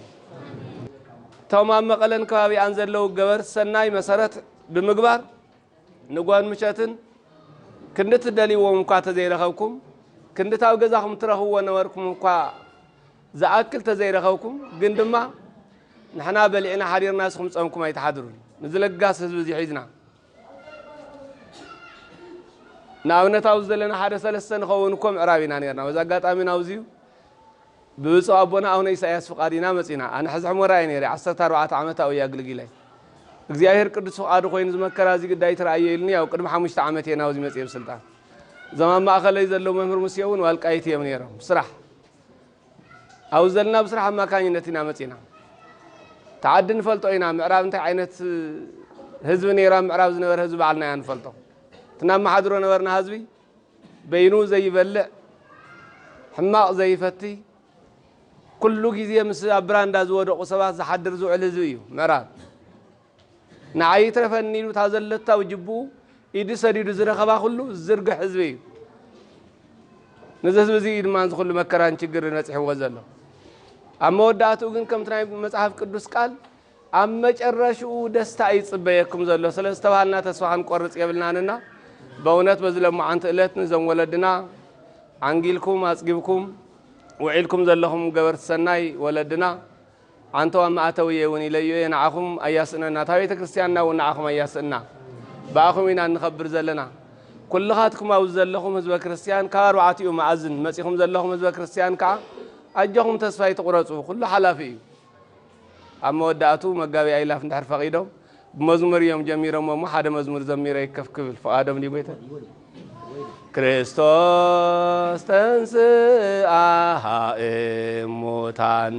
እቶም ኣብ መቐለን ከባቢኣን ዘለዉ ገበርቲ ሰናይ መሰረት ብምግባር ንጓል ምሸትን ክንዲ ትደልይዎም እኳ ተዘይረኸብኩም፣ ክንዲ ኣብ ገዛኹም ትረኽብዎ ነበርኩም እኳ ዝኣክል ተዘይረኸብኩም፣ ግን ድማ ንሕና በሊዕና ሓዲርና ንስኹም ጸምኩም ኣይትሓድሩን። ንዚ ለጋስ ህዝቢ እዚ ሒዝና ንኣብነት ኣብዚ ዘለና ሓደ ሰለስተ ንኸውን እኮ ምዕራብ ኢና ነርና። በዚ ኣጋጣሚ ናብዚ እዩ ብብፁዕ ኣቦና ኣቡነ ኢሳያስ ፍቓድ ኢና መጺና። ኣነ ሕዚ ሕሞራ እየ ነይረ፣ ዓሰርተ ኣርባዕተ ዓመት ኣብኡ እየ ኣገልጊለ። እግዚኣብሔር ቅዱስ ፍቓዱ ኮይኑ ዝመከራ እዚ ግዳይ ተራእየ ኢሉኒ፣ ያው ቅድሚ ሓሙሽተ ዓመት እየ ናብዚ መጺኤ ብስልጣን። እዞም ኣብ ማእኸለይ ዘለዉ መምህር ሙሴ እውን ዋልቃይት እዮም ነይሮም። ስራሕ። ኣብዚ ዘለና ብስራሕ ኣማካኝነት ኢና መጺና። እቲ ዓዲ ንፈልጦ ኢና፣ ምዕራብ እንታይ ዓይነት ህዝቢ ነይራ፣ ምዕራብ ዝነበረ ህዝቢ ባዕልና ኢና ንፈልጦ። እቲ እናመሓድሮ ነበርና ህዝቢ በይኑ ዘይበልዕ፣ ሕማቕ ዘይፈቲ፣ ኩሉ ግዜ ምስ ኣብ ብራንዳ ዝወደቑ ሰባት ዝሓድር ዝውዕል ህዝቢ እዩ ምዕራብ። ንዓይ ይትረፈኒ ኢሉ እታ ዘለታ ብጅብኡ ኢዱ ሰዲዱ ዝረኸባ ኩሉ ዝዝርግሕ ህዝቢ እዩ። ነዚ ህዝቢ እዚ እዩ ድማ እዚ ኩሉ መከራን ችግርን በጺሕዎ ዘሎ። ኣብ መወዳእትኡ ግን ከምቲ ናይ መጽሓፍ ቅዱስ ቃል ኣብ መጨረሽኡ ደስታ እዩ ዝጽበየኩም ዘሎ ስለ ዝተባሃልና ተስፋ ክንቆርጽ የብልናንና። በእውነት በዚ ለማዓንቲ ዕለት ንዞም ወለድና ዓንጊልኩም ኣጽጊብኩም ውዒልኩም ዘለኹም ገበርቲ ሰናይ ወለድና፣ ዓንተዋ መኣተውየ እውን ኢለዮ እየ፣ ንዓኹም ኣያስእነና፣ እታ ቤተ ክርስቲያንና እውን ንዓኹም ኣያስእና። ብኣኹም ኢና እንኸብር ዘለና። ኩልኻትኩም ኣብዚ ዘለኹም ህዝበ ክርስቲያን፣ ካብ ኣርባዕቲኡ መኣዝን መጺኹም ዘለኹም ህዝበ ክርስቲያን ከዓ ኣጆኹም ተስፋ ኣይትቑረጹ፣ ኩሉ ሓላፊ እዩ። ኣብ መወዳእቱ መጋቢ ኣይላፍ እንድሕር ፈቒዶም ብመዝሙር እዮም ጀሚሮም እሞ ሓደ መዝሙር ዘሚረ ይከፍ ክብል ፍቓዶም ድዩ ጎይታ? ክርስቶስ ተንስአ እሙታን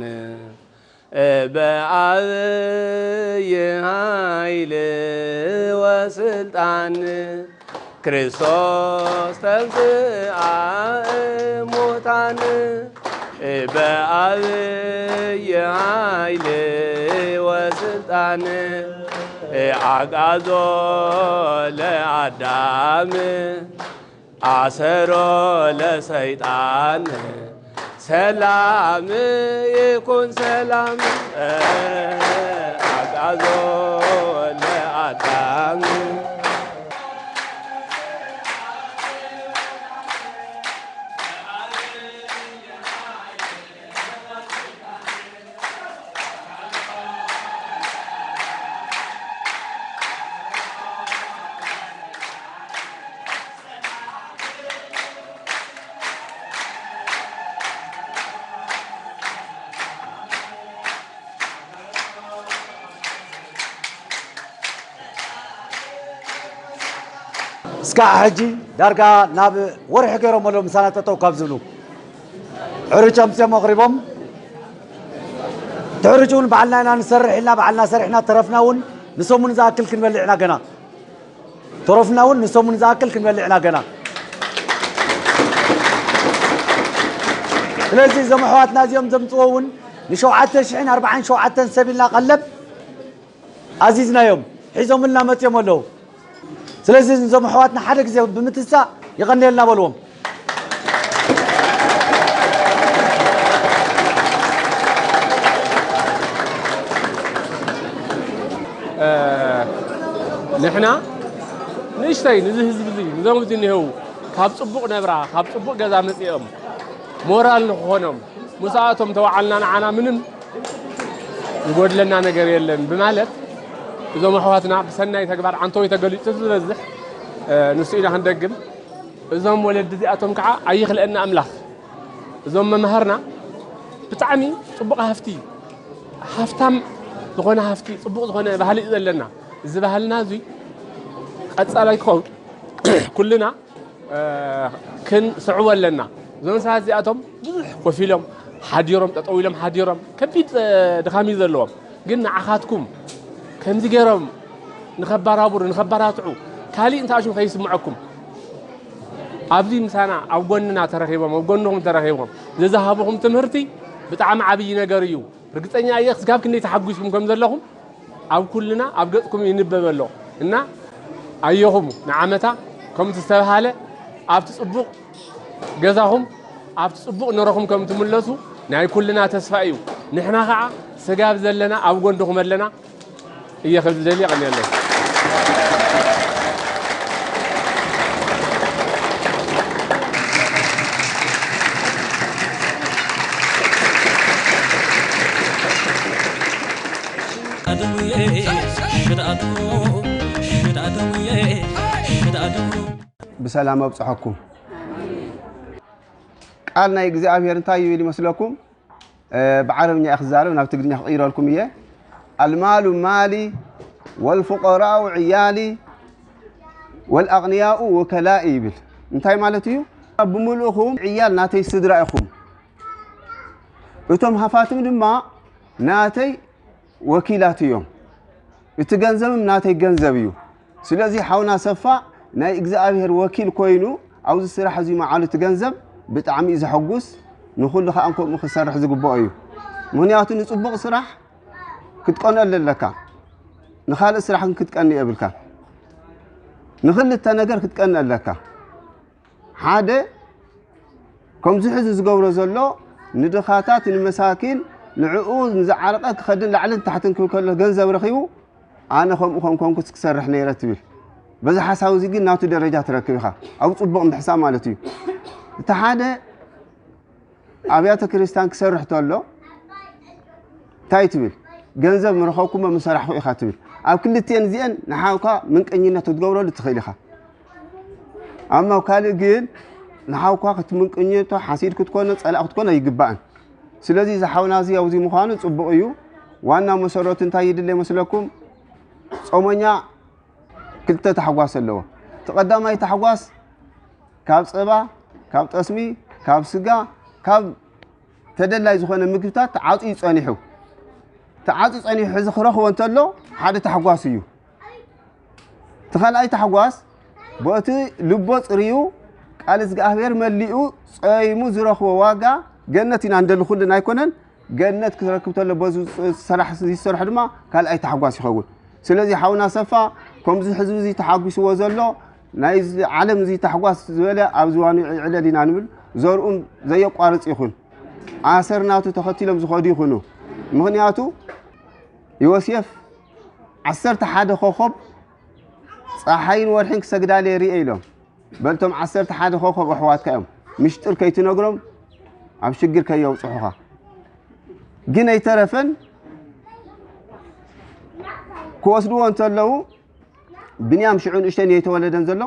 በዐቢይ ኃይል ወስልጣን ክርስቶስ ተንስአ እሙታን በዐቢይ ኃይል ወስልጣን አግዓዞ ለአዳም አሰሮ ለሰይጣን ሰላም ይኩን ሰላም አግዓዞ ለአዳም። እስካዕ ሕጂ ዳርጋ ናብ ወርሒ ገይሮም ኣለዉ ምሳና ጠጠው ካብ ዝብሉ። ሕርጭ ኣምፅኦም ኣቕሪቦም። እቲ ሕርጭ እውን ባዕልና ኢና ንሰርሕ ኢልና ባዕልና ሰሪሕና ተረፍና እውን ንሰሙን ዝኣክል ክንበልዕ ኢና ገና። ተረፍና እውን ንሰሙን ዝኣክል ክንበልዕ ኢና ገና። ስለዚ እዞም ኣሕዋትና እዚኦም ዘምፅዎ እውን ንሸውዓተ ሽሕን ኣርባዓን ሸውዓተን ሰብ ኢልና ቀለብ ኣዚዝናዮም ሒዞምልና መፅኦም ኣለዉ። ስለዚ እዞም ኣሕዋትና ሓደ ግዜ ብምትሳእ የቐንየልና በልዎም። ንሕና ንእሽተይ ንዚ ህዝቢ እዚ ንዞም እዚ እኒሀው ካብ ፅቡቕ ነብራ ካብ ፅቡቕ ገዛ መፂኦም ሞራል ንክኾኖም ምስኣቶም ተዋዓልና ንዓና ምንም ዝጎድለና ነገር የለን ብማለት እዞም ኣሕዋትና ብሰናይ ተግባር ዓንተወይ ተገሊፁ ዝበዝሕ ንሱ ኢና ክንደግም። እዞም ወለዲ እዚኣቶም ከዓ ኣይኽልአና ኣምላኽ። እዞም መማህርና ብጣዕሚ ፅቡቕ ሃፍቲ ሃፍታም ዝኾነ ሃፍቲ ፅቡቕ ዝኾነ ባህሊ እዩ ዘለና። እዚ ባህልና እዙይ ቀፃላይ ክኸውን ኩልና ክንስዕቦ ኣለና። እዞም ሰባት እዚኣቶም ብዙሕ ኮፍ ኢሎም ሓዲሮም ጠጠው ኢሎም ሓዲሮም ከቢድ ድኻም እዩ ዘለዎም። ግን ንዓኻትኩም ከምዚ ገይሮም ንኸባራብሩ ንኸባራትዑ ካሊእ እንተኣሽም ከይስምዐኩም ኣብዚ ምሳና ኣብ ጎንና ተረኺቦም ኣብ ጎንኹም ተረኺቦም ዘዝሃብኹም ትምህርቲ ብጣዕሚ ዓብዪ ነገር እዩ። ርግፀኛ እየ ክስጋብ ክንደይ ተሓጒስኩም ከም ዘለኹም ኣብ ኩልና ኣብ ገፅኩም ይንበብ ኣሎ እና ኣየኹም ንዓመታ ከምቲ ዝተብሃለ ኣብቲ ፅቡቕ ገዛኹም ኣብቲ ፅቡቕ ነረኹም ከም ትምለሱ ናይ ኩልና ተስፋ እዩ። ንሕና ከዓ ስጋብ ዘለና ኣብ ጎንድኹም ኣለና እየ ክብል ዝደሊ። የቐንየለይ። ብሰላም ኣብፅሐኩም። ቃል ናይ እግዚኣብሔር እንታይ ይብል ይመስለኩም? ብዓረብኛ እየ ክዛረብ ናብ ትግርኛ ክቕይረልኩም እየ። المال مالي والفقراء عيالي والأغنياء وكلائي ይብል። እንታይ ማለት እዩ? ብምልእኹም ዕያል ናተይ ስድራ ኢኹም። እቶም ሃፋትም ድማ ናተይ ወኪላት እዮም። እቲ ገንዘብም ናተይ ገንዘብ እዩ። ስለዚ ሓውና ሰፋ ናይ እግዚኣብሔር ወኪል ኮይኑ ኣብዚ ስራሕ እዚ መዓሉ እቲ ገንዘብ ብጣዕሚ እዩ ዘሐጉስ። ንኹሉ ከዓ ከምኡ ክሰርሕ ዝግብኦ እዩ። ምክንያቱ ንፅቡቕ ስራሕ ክትቀንኦ ኣለካ። ንኻልእ ስራሕ ግን ክትቀንእ የብልካ። ንክልተ ነገር ክትቀንእ ኣለካ። ሓደ ከምዚ ሕዚ ዝገብሮ ዘሎ ንድኻታት ንመሳኪን ንዕኡ ንዝዓረቐ ክኸድን ላዕልን ታሕትን ክብል ከሎ ገንዘብ ረኺቡ ኣነ ከምኡ ከም ኮንኩስ ክሰርሕ ነይረ ትብል። በዚ ሓሳብ እዚ ግን ናቱ ደረጃ ትረክብ ኢኻ። ኣብ ፅቡቕ ምሕሳብ ማለት እዩ። እቲ ሓደ ኣብያተ ክርስቲያን ክሰርሕ ተሎ እንታይ ትብል? ገንዘብ ምረኸብኩሞ ምሰራሕኹ ኢኻ ትብል። ኣብ ክልቲኤን እዚኤን ንሓውካ ምንቀኝነት ክትገብረሉ ትኽእል ኢኻ። ኣማ ኣብ ካልእ ግን ንሓውካ ክትምንቅኝቶ ሓሲድ ክትኮኖ ጸላእ ክትኮኖ ኣይግባእን። ስለዚ እዚ ሓውና እዚ ኣብዚ ምዃኑ ጽቡቕ እዩ። ዋና መሰረቱ እንታይ ይድለ ይመስለኩም? ጾመኛ ክልተ ታሕጓስ ኣለዎ። እቲ ቀዳማይ ታሕጓስ ካብ ጸባ፣ ካብ ጠስሚ፣ ካብ ስጋ፣ ካብ ተደላይ ዝኾነ ምግብታት ተዓጽዩ ጸኒሑ። ተዓጽዩ ጸኒሑ ሕዚ ክረኽቦ እንተሎ ሓደ ታሕጓስ እዩ። እቲ ካልኣይ ታሕጓስ በቲ ልቦ ጽርዩ ቃል እግዚኣብሔር መሊኡ ጸይሙ ዝረኽቦ ዋጋ ገነት ኢና እንደሊ ኩልና ኣይኮነን። ገነት ክረክብ ተሎ በዚ ዝሰርሕ ድማ ካልኣይ ታሕጓስ ይኸውን። ስለዚ ሓውና ሰፋ ከምዚ ህዝቢ እዚ ተሓጒስዎ ዘሎ ናይ ዓለም እዚ ታሕጓስ ዝበለ ኣብ ዝዋኑ ይዕለል ኢና ንብል። ዘርኡን ዘየቋርጽ ይኹን ኣሰር ናቱ ተኸቲሎም ዝኸዱ ይኹኑ። ምኽንያቱ ዮሴፍ ዓሰርተ ሓደ ኮኸብ ፀሓይን ወርሕን ክሰግዳለ ርኤ ኢሎም። በልቶም ዓሰርተ ሓደ ኮኸብ ኣሕዋትካ እዮም። ምሽጥር ከይትነግሮም ኣብ ሽግር ከየውፅሑኻ። ግን ኣይተረፈን ክወስድዎ እንተለዉ ብንያም ሽዑ ንእሽተን እየተወለደን ዘሎ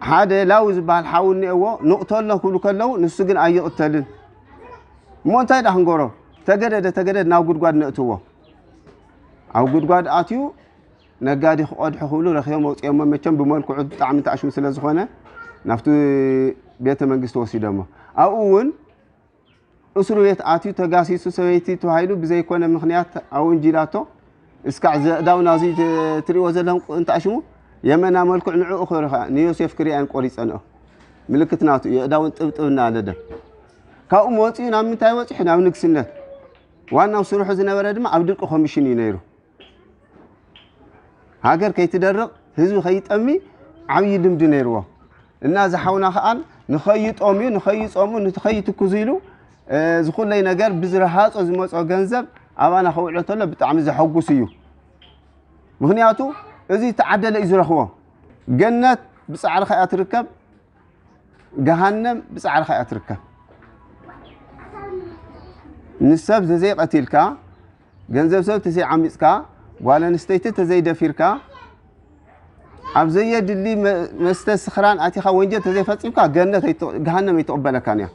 ሓደ ላዊ ዝበሃል ሓው እኒአዎ ንቕተሎ ክብሉ ከለዉ ንሱ ግን ኣይቕተልን። እሞ እንታይ ደኣ ክንገሮ? ተገደደ ተገደድ ናብ ጉድጓድ ነእትዎ። ኣብ ጉድጓድ ኣትዩ ነጋዲ ክቐድሑ ክብሉ ረኺቦም ኣውፅኦሞ። መቸም ብመልክዑ ብጣዕሚ ተኣሽሙ ስለ ዝኾነ ናብቲ ቤተ መንግስቲ ወሲዶሞ። ኣብኡ እውን እስሩ ቤት ኣትዩ ተጋሲሱ ሰበይቲ ተባሂሉ ብዘይኮነ ምኽንያት ኣወንጂላቶ። እስካዕ ዘእዳው ናዚ ትሪእዎ ዘለኹም እንተኣሽሙ የመና መልክዕ ንዕኡ ክርኸ ንዮሴፍ ክሪኣን ቆሪፀንኦ። ምልክት ናቱ የእዳውን ጥብጥብ እናለደ ካብኡ መፂኡ ናብ ምንታይ በፂሑ ናብ ንግስነት። ዋናው ስርሑ ዝነበረ ድማ ኣብ ድርቂ ኮሚሽን እዩ ነይሩ። ሃገር ከይትደርቕ ህዝቢ ከይጠሚ ዓብዪ ልምዲ ነይርዎ። እና እዚ ሓውና ከኣን ንኸይጠምዩ ንኸይፀሙ ንኸይትኩዙ ኢሉ ዝኹለይ ነገር ብዝረሃፆ ዝመፆ ገንዘብ ኣባና ከውዕሎ ተሎ ብጣዕሚ ዘሐጉስ እዩ። ምኽንያቱ እዚ ተዓደለ እዩ ዝረኽቦ። ገነት ብፃዕርኻ እያ ትርከብ። ገሃነም ብጻዕርኻ እያ ትርከብ። ንሰብ ተዘይቐቲልካ፣ ገንዘብ ሰብ ተዘይዓሚጽካ፣ ጓል ኣንስተይቲ ተዘይደፊርካ፣ ኣብ ዘየድሊ መ- መስተ ስኽራን ኣቲኻ ወንጀል ተዘይፈጺምካ ገነት ኣይት- ገሃነም ኣይትቕበለካን እያ።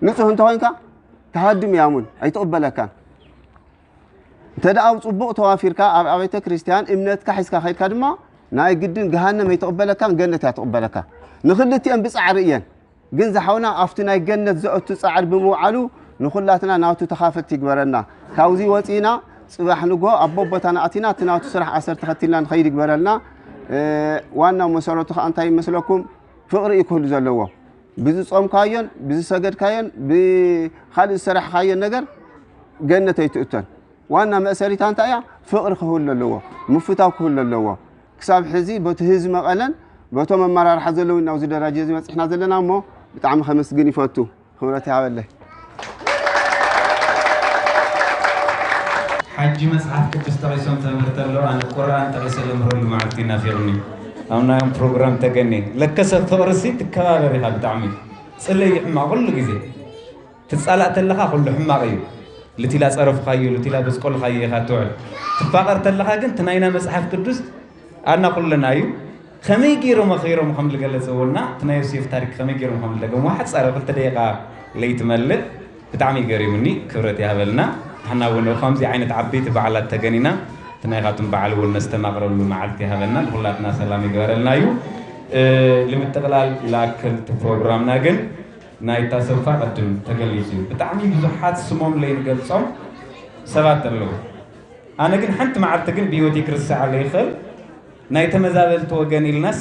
ንጹህ እንተኾይንካ ተሃድም እያ እሙን ኣይትቕበለካን። እንተ ደኣ ኣብ ጽቡቕ ተዋፊርካ ኣብ ኣብያተ ክርስቲያን እምነትካ ሒዝካ ከይድካ ድማ ናይ ግድን ገሃነም ኣይትቕበለካን ገነት እያ ትቕበለካ። ንኽልቲኤን ብጻዕሪ እየን። ግን ዝሓውና ኣብቲ ናይ ገነት ዘእቱ ጻዕሪ ብምውዓሉ ንኹላትና ናቱ ተኻፈልቲ ይግበረና። ካብዚ ወጺእና ጽባሕ ንግሆ ኣብ ቦቦታና ኣቲና እቲ ናቱ ስራሕ ኣሰር ተኸቲልና ንኸይድ ይግበረልና። ዋናው መሰረቱ ከኣ እንታይ ይመስለኩም? ፍቕሪ እዩ ክህሉ ዘለዎ። ብዝጾምካዮን ብዝሰገድካዮን ብኻልእ ዝሰራሕካዮን ነገር ገነት ኣይትእቶን። ዋና መእሰሪታ እንታይ እያ? ፍቕሪ ክህሉ ኣለዎ፣ ምፍታው ክህሉ ኣለዎ። ክሳብ ሕዚ በቲ ህዝቢ መቐለን በቶም ኣመራርሓ ዘለዉ ናብዚ ደረጃ እዚ በፂሕና ዘለና እሞ ብጣዕሚ ከመስግን ይፈቱ። ክብረት ይሃበለይ። ሓጂ መፅሓፍ ቅዱስ ጠቒሶም ተምህር ተለዉ ኣነ ቁርኣን ጠቒሰ ለምህረሉ መዓልቲ ናፊቕኒ። ኣብ ናዮም ፕሮግራም ተገኔ ለከ ሰብ ፍቕርሲ ትከባበር ኢኻ ብጣዕሚ። ፅለይ ሕማቕ ኩሉ ግዜ ትፃላእ ተለኻ ኩሉ ሕማቕ እዩ። ልቲላ ፀረፍኻዮ ልቲላ በስቆልኻዮ ኢኻ ትውዕል። ትፋቐር ተለኻ ግን ትናይና መፅሓፍ ቅዱስ ኣና ኩለና እዩ። ከመይ ገይሮም ኣኸይሮም ከም ዝገለፀ ወና እቲ ናይ ዮሴፍ ታሪክ ከመይ ገይሮም ከም ዝደገምዋ ሓፃረ ክልተ ደቂቃ ለይትመልእ ብጣዕሚ ገሪሙኒ። ክብረት ይሃበልና። ንሕና እውን ከምዚ ዓይነት ዓበይቲ በዓላት ተገኒና እቲ ናይኻቱም በዓል እውን ነስተማቕረሉ መዓልቲ ይሃበልና። ንኩላትና ሰላም ይግበረልና እዩ። እ፣ ንምጥቕላል ላክል እቲ ፕሮግራምና ግን ናይ ታሰፋ ቅድም ተገሊፁ እዩ። ብጣዕሚ ብዙሓት ስሞም ለይንገልፆም ሰባት ኣለዉ። ኣነ ግን ሓንቲ መዓልቲ ግን ብህይወት ይክርስዓ ለይኽእል ናይ ተመዛበልቲ ወገን ኢልናስ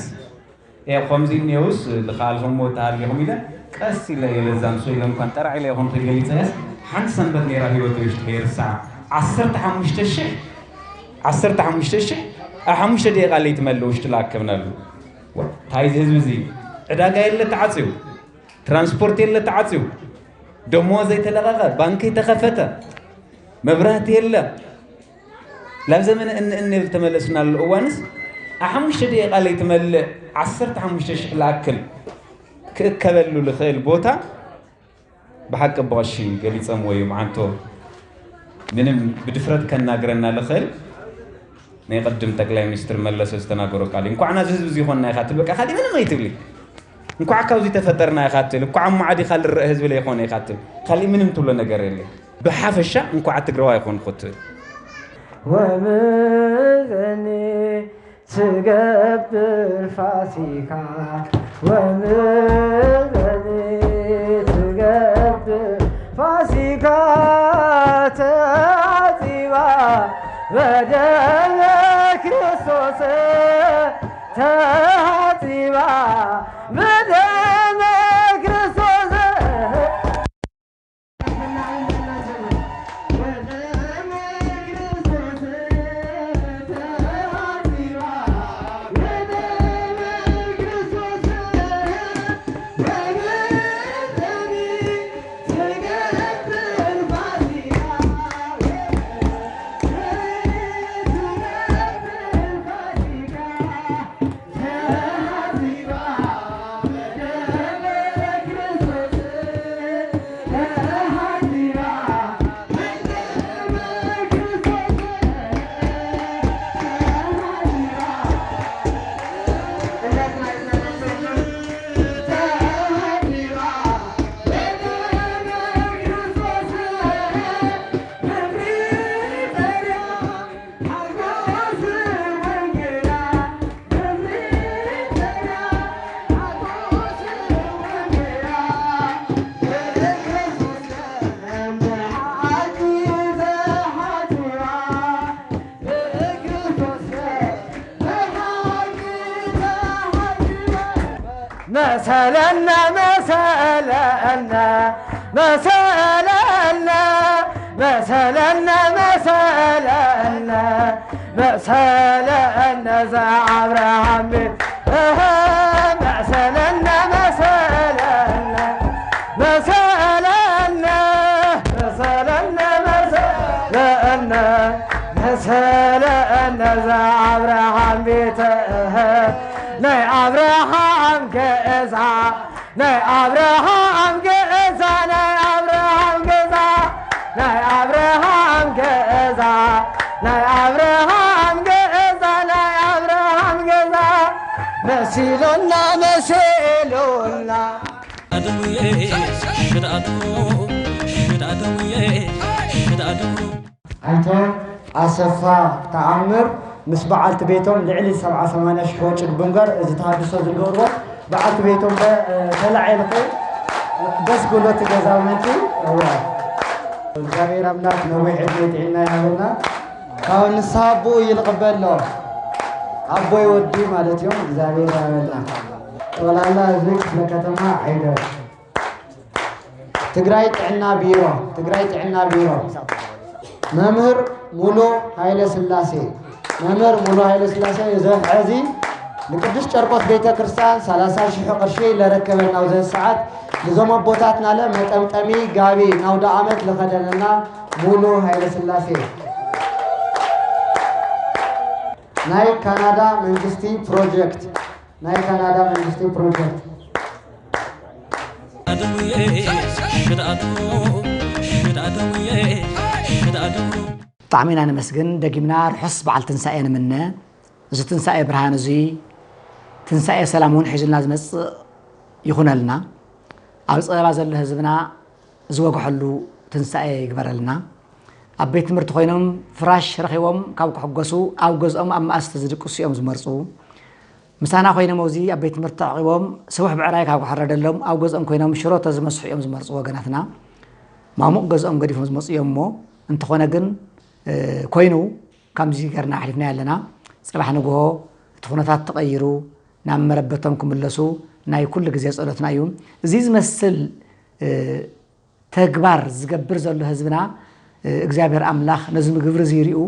ያ ከምዚ እኒኦስ ልኻልኹም ተሃሊኹም ኢለ ቀስ ኢለ የለዛም ሶ ኢለ እንኳን ጠራዕ ኢለ ይኹን ከይገሊፀ ያስ ሓንቲ ሰንበት ነይራ ህይወት ውሽጢ ከይርስዓ ዓሰርተ ሓሙሽተ ሽሕ ዓሰርተ ሓሙሽተ ሽሕ ኣብ ሓሙሽተ ደቂቃ ለይትመልእ ውሽጢ ላከብናሉ። እንታይ እዚ ህዝቢ እዚ ዕዳጋ የለ ተዓፅዩ ትራንስፖርት የለ ተዓፅዩ፣ ደሞዝ ዘይተለቐቐ፣ ባንኪ ተኸፈተ፣ መብራህቲ የለ። ናብ ዘመነ እኒ እኒ ዝተመለስናሉ እዋንስ ኣብ ሓሙሽተ ደቂቃ ለይትመልእ ዓሰርተ ሓሙሽተ ሽሕ ልኣክል ክእከበሉ ልኽእል ቦታ ብሓቂ ብቐሺ ገሊፀምዎ እዮም ዓንቶ። ምንም ብድፍረት ከናግረና ልኽእል ናይ ቅድም ጠቅላይ ሚኒስትር መለሰ ዝተናገሮ ቃል እዩ። እንኳዕ ናዚ ህዝቢ እዚ ይኾንና ኢኻ ትብል፣ በቃ ካሊእ ምንም ኣይትብሊ። እንኳዕ ካብዚ ተፈጠርና ኢኻ ትብል፣ እንኳዕ ኣብ ማዕድ ኢኻ ልረአ ህዝቢ ለይኾነ ኢኻ ትብል፣ ካሊእ ምንም ትብሎ ነገር የለ። ብሓፈሻ እንኳዕ ትግራዋይ ኮንኩ ትብል። ወምዘኒ ትገብር ፋሲካ፣ ወምዘኒ ትገብር ፋሲካ፣ ተሃጺባ በደመ ክርስቶስ፣ ተሃጺባ በደመ ክርስቶስ። መሰለነ መሰለነ መሰለነ መሰለነ መሰለነ መሰለነ ዘኣብርሃም ቤት፣ እህ፣ መሰለነ መሰለነ መሰለነ መሰለነ መሰለነ መሰለነ ዘኣብርሃም ቤት፣ እህ፣ ናይ ኣብርሃም ገዛ፣ ናይ ኣብርሃም ገዛ፣ ናይ ኣብርሃም ገዛ፣ ናይ ኣብርሃም ገዛ፣ ናይ ኣብርሃም ገዛ፣ ናይ ኣብርሃም ገዛ መሲሉና፣ መሲሉና። ኣደውዬ ሽድ ኣደው፣ ሽድ ኣደውዬ ሽድ ኣደው። ኣይተ ኣሰፋ ተኣምር ምስ በዓልቲ ቤቶም ልዕሊ ሰብዓ ሰማንያ ሽሕ ወጪ ብምግባር እዚ ተሃድሶ ዝገብርዎ በዓልቲ ቤቶም ከ-፣ ተላዒልኺ ደስ ክብሎ እቲ ገዛ መፂ። እዋ፣ እግዚኣብሔር ኣምላኽ ነዊሕ ዕድመ ጥዕና ይሃበና። ካብ ንስሓ ኣቦኡ እዩ ዝቕበሎ። ኣቦይ ወዲ ማለት እዮም። እግዚኣብሔር ይሃበና። ጠቕላላ ህዝቢ ክፍለ ከተማ ዓይደር። ትግራይ ጥዕና ቢሮ፣ ትግራይ ጥዕና ቢሮ። መምህር ሙሉ ሃይለ ስላሴ፣ መምህር ሙሉ ሃይለ ስላሴ፣ እዚ ሕዚ ንቅዱስ ጨርቆስ ቤተ ክርስቲያን ሰላሳ ሺሕ ቅርሺ ለረከበና፣ ኣብዚ ሰዓት ንዞም ኣቦታትና ለ መጠምጠሚ ጋቢ ናውደ ዓመት ለኸደነና ሙሉ ሃይለ ስላሴ። ናይ ካናዳ መንግስቲ ፕሮጀክት፣ ናይ ካናዳ መንግስቲ ፕሮጀክት። ኣደውዬ ሽድ ኣደው፣ ሽድ ኣደውዬ ሽድ ኣደው። ብጣዕሚ ኢና ነመስግን። ደጊምና ርሑስ በዓል ትንሳኤ ንምነ። እዚ ትንሳኤ ብርሃን እዚ፣ ትንሳኤ ሰላም እውን ሒዙልና ዝመጽእ ይኹነልና። ኣብ ጸበባ ዘሎ ህዝብና ዝወግሐሉ ትንሳኤ ይግበረልና። ኣብ ቤት ትምህርቲ ኮይኖም ፍራሽ ረኺቦም ካብ ክሕጎሱ፣ ኣብ ገዝኦም ኣብ መኣዝቲ ዝድቅሱ እዮም ዝመርጹ። ምሳና ኮይኖም ኣብዚ ኣብ ቤት ትምህርቲ ተዕቂቦም ስቡሕ ብዕራይ ካብ ክሕረደሎም፣ ኣብ ገዝኦም ኮይኖም ሽሮ ተዝመስሑ እዮም ዝመርጹ ወገናትና። ማሙቕ ገዝኦም ገዲፎም ዝመጹ እዮም እሞ፣ እንተኾነ ግን፣ እ፣ ኮይኑ ከምዚ ገርና ኣሕሊፍናዮ ኣለና። ጽባሕ ንግሆ እቲ ኩነታት ተቐይሩ ናብ መረበቶም ክምለሱ ናይ ኩሉ ግዜ ጸሎትና እዩ። እዚ ዝመስል፣ እ፣ ተግባር ዝገብር ዘሎ ህዝብና፣ እ፣ እግዚኣብሔር ኣምላኽ ነዚ ምግብሪ እዚ ሪኡ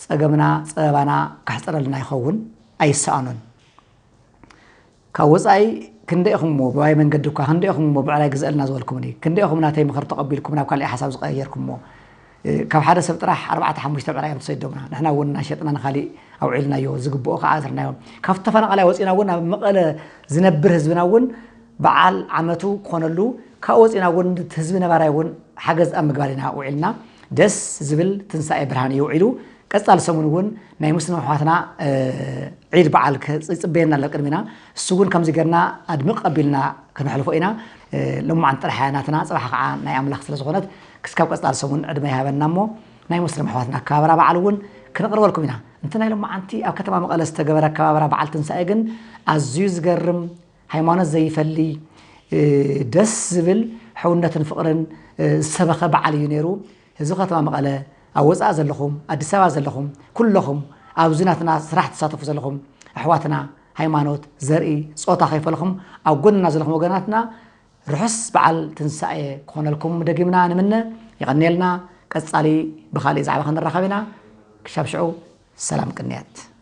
ጸገምና፣ ጸበባና ከሕጽረልና ይኸውን፣ ኣይሰኣኖን። ካብ ወጻኢ ክንደይ ኢኹም እሞ ብዋይ መንገዲ እኳ፣ ክንደይ ኢኹም እሞ ብዕራይ ግዘእልና ዝበልኩምኒ፣ ክንደይ ኢኹም ናተይ ምኽሪ ተቐቢልኩም ናብ ካልእ ሓሳብ ዝቐየርኩሞ። እ፣ ካብ ሓደ ሰብ ጥራሕ ኣርባዕተ ሓሙሽተ ብዕራይ እዮም ተሰዲዶምና። ንሕና እውን እናሸጥና ንኻሊእ ኣውዒልናዮ፣ ዝግብኦ ከዓ ኣእተርናዮ። ካብ ተፈናቓላይ ወፂና እውን ኣብ መቐለ ዝነብር ህዝብና እውን በዓል ዓመቱ ክኾነሉ፣ ካብኡ ወፂና እውን እቲ ህዝቢ ነባራይ እውን ሓገዝ ኣብ ምግባር ኢና ውዒልና። ደስ ዝብል ትንሳኤ ብርሃን እዩ ውዒሉ። ቀጻሊ ሰሙን እውን ናይ ሙስሊም ኣሕዋትና ዒድ በዓል ይፅበየና ኣሎ ቅድሚና። እሱ እውን ከምዚ ገርና ኣድምቕ ኣቢልና ክነሕልፎ ኢና። ለማዓንቲ ጥራሕ ናትና፣ ፅባሕ ከዓ ናይ ኣምላኽ ስለ ዝኾነት ክስካብ ቀጻሊ ሰሙን ዕድመ ይሃበና እሞ ናይ ሙስሊም ኣሕዋትና ኣከባብራ በዓል እውን ክነቕርበልኩም ኢና። እንተ ናይ ሎማዓንቲ ኣብ ከተማ መቐለ ዝተገበረ ኣከባብራ በዓል ትንሳኤ ግን ኣዝዩ ዝገርም፣ ሃይማኖት ዘይፈሊ፣ ደስ ዝብል ሕውነትን ፍቕርን ዝሰበኸ በዓል እዩ ነይሩ። ህዝቢ ከተማ መቐለ፣ ኣብ ወፃኢ ዘለኹም፣ ኣዲስ ኣበባ ዘለኹም፣ ኩለኹም ኣብዚ ናትና ስራሕ ትሳተፉ ዘለኹም ኣሕዋትና፣ ሃይማኖት፣ ዘርኢ፣ ፆታ ከይፈለኹም ኣብ ጎንና ዘለኹም ወገናትና ርሑስ በዓል ትንሳኤ ክኾነልኩም ደጊምና ንምነ። ይቐንየልና። ቀፃሊ ብኻሊእ ዛዕባ ክንራኸብ ኢና። ክሻብ ሽዑ ሰላም ቅንያት።